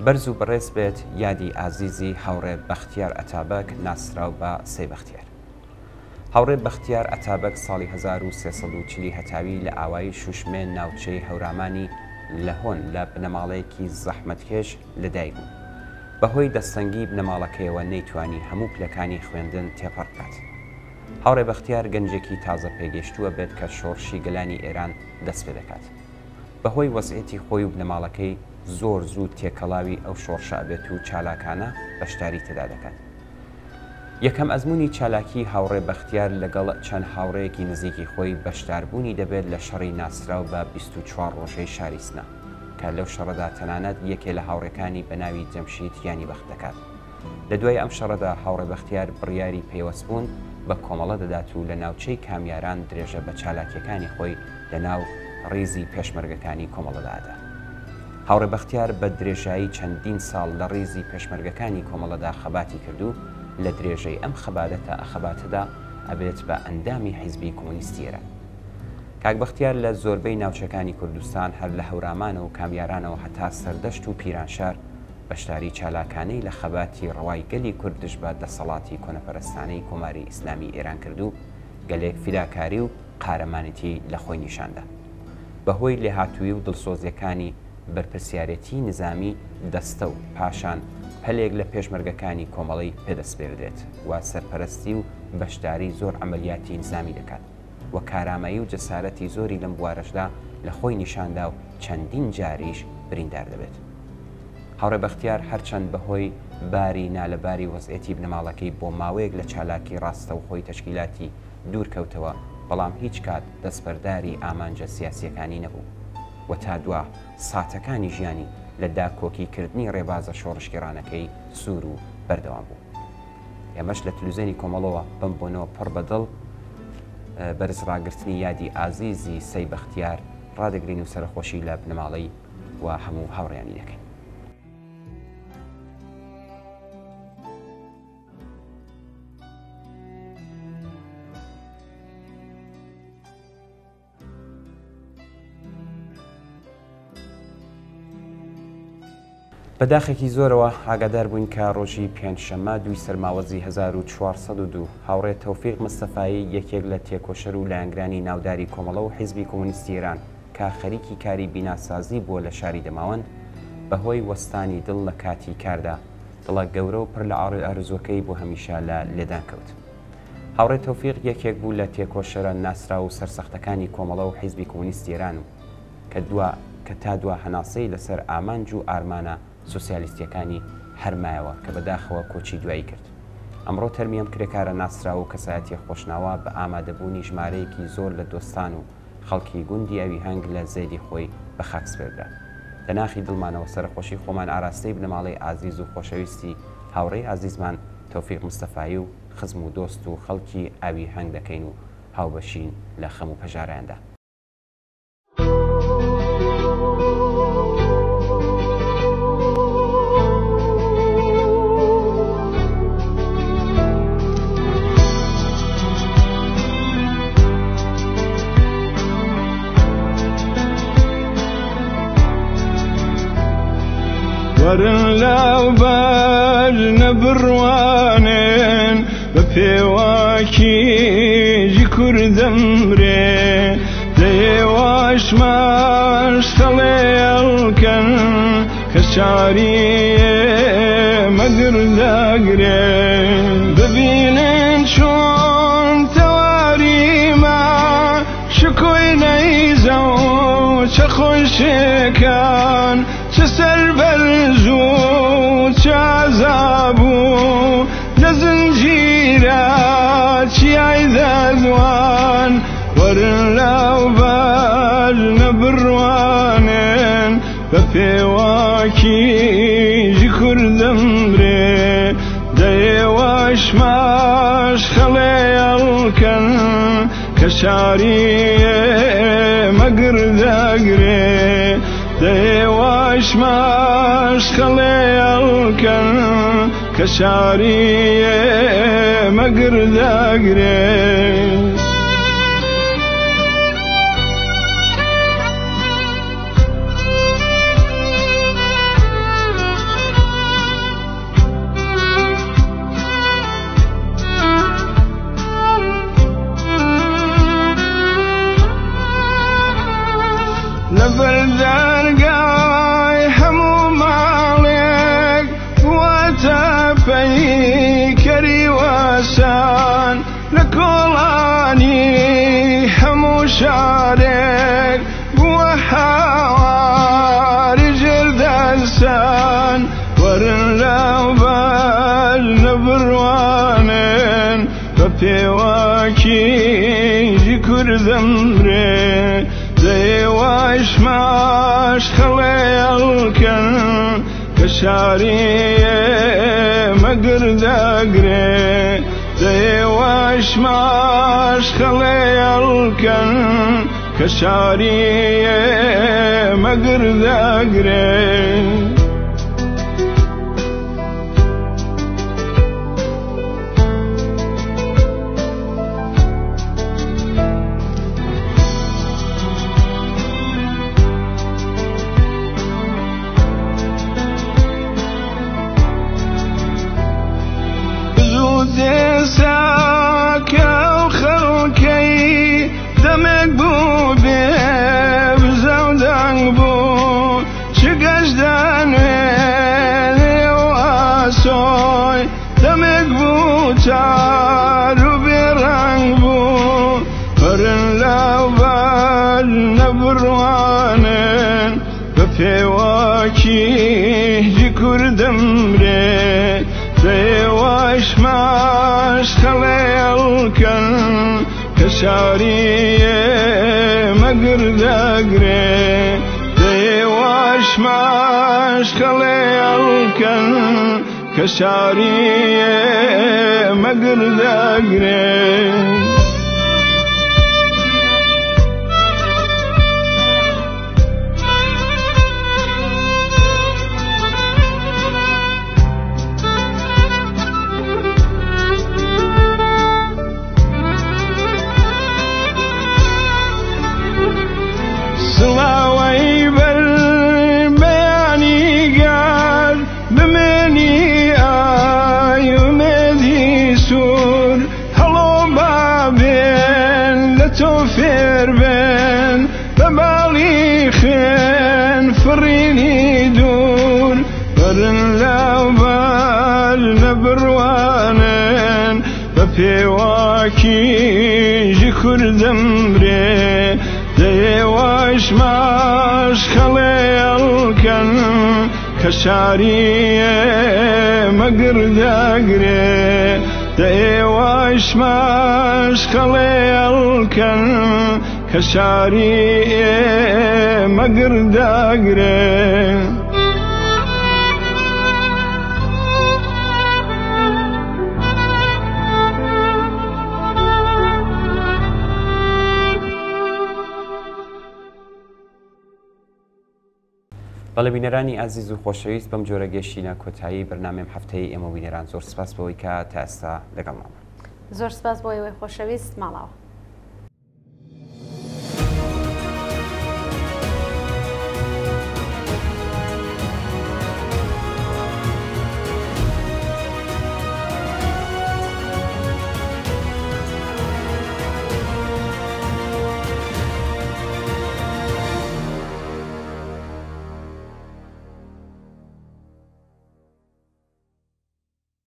بەرز و بەڕێز بێت یادی ئازیزی هاوڕێ بەختیار ئەتابەک ناسراو بە سەی بەختیار. هاوڕێ بەختیار ئەتابەک ساڵی 1340 ی هەتاوی لە ئاوایی شوشمێ ناوچەی هەورامانی لەهۆن لە بنەماڵەیەکی زەحمەتکێش لەدایک بوو. بەهۆی دەستەنگی بنەماڵەکەیەوە نەیتوانی هەموو پلەکانی خوێندن تێپەڕ بکات. هاوڕێ بەختیار گەنجێکی تازە پێگەیشتووە بێت کە شۆڕشی گەلانی ئێران دەست پێدەکات. بەهۆی وەزعیەتی خۆی و بنەماڵەکەی زۆر زوو تێکەڵاوی ئەو شۆڕشە ئەبێت و چالاکانە بەشداری تێدا دەکات. یەکەم ئەزموونی چالاکیی هاوڕێ بەختیار لەگەڵ چەند هاوڕێیەکی نزیکی خۆی بەشداربوونی دەبێت لە شەڕی ناسراو بە 24 ڕۆژەی شاری سنە کە لەو شەڕەدا تەنانەت یەکێ لە هاوڕێکانی بە ناوی جەمشید گیانی بەخت دەکات. لە دوای ئەم شەڕەدا هاوڕێ بەختیار بڕیاری پەیوەستبوون بە کۆمەڵە دەدات و لە ناوچەی کامیاران درێژە بە چالاکییەکانی خۆی لە ناو ڕیزی پێشمەرگەکانی کۆمەڵەدا ئەدا. هاوڕێ بەختیار بە درێژایی چەندین ساڵ لە ڕیزی پێشمەرگەکانی کۆمەڵەدا خەباتی کرد و لە درێژەی ئەم خەبادەتە خەباتەدا ئەبێت بە ئەندامی حیزبی کۆمۆنیستی ئێران. کاک بەختیار لە زۆربەی ناوچەکانی کوردستان هەر لە هەورامانەوە و کامیارانەوە هەتا سەردەشت و پیرانشار بەشداری چالاکانەی لە خەباتی ڕەوای گەلی کورد دژ بە دەسەڵاتی کۆنەپەرستانەی کۆماری ئیسلامی ئێران کرد و گەلێک فیداکاری و قارەمانێتی لە خۆی نیشان دا. بە هۆی لێهاتوویی و دڵسۆزییەکانی بەرپرسیارێتیی نیزامی دەستە و پاشان پەلێک لە پێشمەرگەکانی کۆمەڵەی پێ دەسپێردرێت و سەرپەرەستی و بەشداری زۆر عەمەلیاتی نیزامی دەکات و کارامەیی و جەسارەتی زۆری لەم بوارەشدا لە خۆی نیشان دا و چەندین جاریش بریندار دەبێت. هاوڕێ بەختیار هەرچەند بە هۆی باری نالەباری وەزعیەتی بنەماڵەکەی بۆ ماوەیەک لە چالاکی ڕاستەوخۆی تەشکیلاتی دوور کەوتەوە، بەڵام هیچ کات دەستبەرداری ئامانجە سیاسییەکانی نەبوو و تا دوا ساتەکانی ژیانی لە داکۆکی کردنی ڕێبازە شۆڕشگێڕانەکەی سوور و بەردەوام بوو. ئێمەش لە تلوزێنی کۆمەڵەوە بەم بۆنەوە پڕ بە دڵ بەرز ڕاگرتنی یادی ئازیزی سەی بەختیار ڕادەگرین و سەرەخۆشی لە بنەماڵەی و هەموو هاوڕێیانی دەکەین. بە داخێکی زۆرەوە ئاگادار بووین کە ڕۆژی پێنجشەممە دووی سەرماوەزی 1402 هاوڕێ تۆفیق مستەفایی یەکێک لە تێکۆشەر و لایەنگرانی ناوداری کۆمەڵە و حیزبی کۆمۆنیستی ئێران کە خەریکی کاری بیناسازی بووە لە شاری دەماوەند بە هۆی وەستانی دڵ لە کاتی کاردا دڵە گەورە و پڕ لە ئارەزووەکەی بۆ هەمیشە لە لێدان کەوت. هاوڕێ تۆفیق یەکێک بوو لە تێکۆشەرە ناسراو و سەرسەختەکانی کۆمەڵە و حیزبی کۆمۆنیستی ئێران و کە دوا کە تا دوا هەناسەی لەسەر ئامانج و ئارمانە سۆسیالیستییەکانی هەر مایەوە کە بەداخەوە کۆچی دوایی کرد. ئەمڕۆ تەرمی ئەم کرێکارە ناسراو و کەسایەتییە خۆشناوە بە ئامادەبوونی ژمارەیەکی زۆر لە دۆستان و خەڵکی گوندی ئەویهەنگ لە زێدی خۆی بە خاک سپێردرا. لە ناخی دڵمانەوە سەرەخۆشی خۆمان ئاراستەی بنەماڵەی ئازیز و خۆشەویستی هاوڕێی ئازیزمان تۆفیق مستەفایی و خزم و دۆست و خەڵکی ئاویهەنگ دەکەین و هاوبەشین لە خەم و پەژارەیاندا. وەرن لاو بەژنە بڕوانێن بە پێواکی جی کوردەمرێ دەیێواش ماش خەڵێڵکەن کە شاری مەگر دەگرێ ببینن چۆن تەواریمە شکۆی نەیزە و چە خۆشێکان چ سەربەرز و چ عەزاب و لە زنجیرە چیای دەدوان وەرن لاو بەژنە بڕوانێن بە پێواکی ژی کوردەمرێ دەیێواش ماش خەڵێڵکەن کە شاری مەگر دەگرێ دەیێواش ماش خەڵێڵکەن کە شاری مەگر دەگرێ. لەبەر دەرگای هەموو ماڵێک واتە پەیکەری وەسان لە کۆڵانی هەموو شارێک بووە هاواری ژێر دەستان وەرن لەو بەژنە بڕوانن بە پێواکی ژی کوردەمرێ دەیێواش ماش خەڵێڵکەن کە شاری مەگر دەگرێ دەیێواش ماش خەڵێڵکەن کە شاری مەگر دەگرێ. دێساکە و خەڵکەی دەمێک بوو بێ بزە و دەنگ بوو چ گەشت دەنوێنێ و ئاسۆی دەمێک بوو تار و بێڕەنگ بوو وەرن لاو بەژنە بڕوانن بە پێواکی جی کوردەمرێ دەیێواش ماش خەڵێڵکەن کە شاری مەگر دەگرێ دەیێواش ماش خەڵێڵکەن کە شاری مەگر دەگرێ. سڵاوەی بەر بەیانی گەر تێر بن بە باڵی خوێن فڕینی دوور وەرن لاو بال نەبڕوانن بە پێواکی ژ کوردم برێ دەیێوەش ماش خەڵێ ئەڵکەن کە شاری ئێمە گڕ دەگرێ دەیێوەش ماش خەڵێ ئەڵکەن کە شاری ئێمە گڕ دەگرێ. بەڵێ بینەرانی ئازیز و خۆشەویست بەم جۆرە گەشتینە کۆتایی بەرنامەی هەفتەی ئێمە بینەران زۆر سپاس بەوەی کە تا ئێستا لەگەڵمان زۆر سپاس بۆ ئێوەی خۆشەویست ماڵاوە.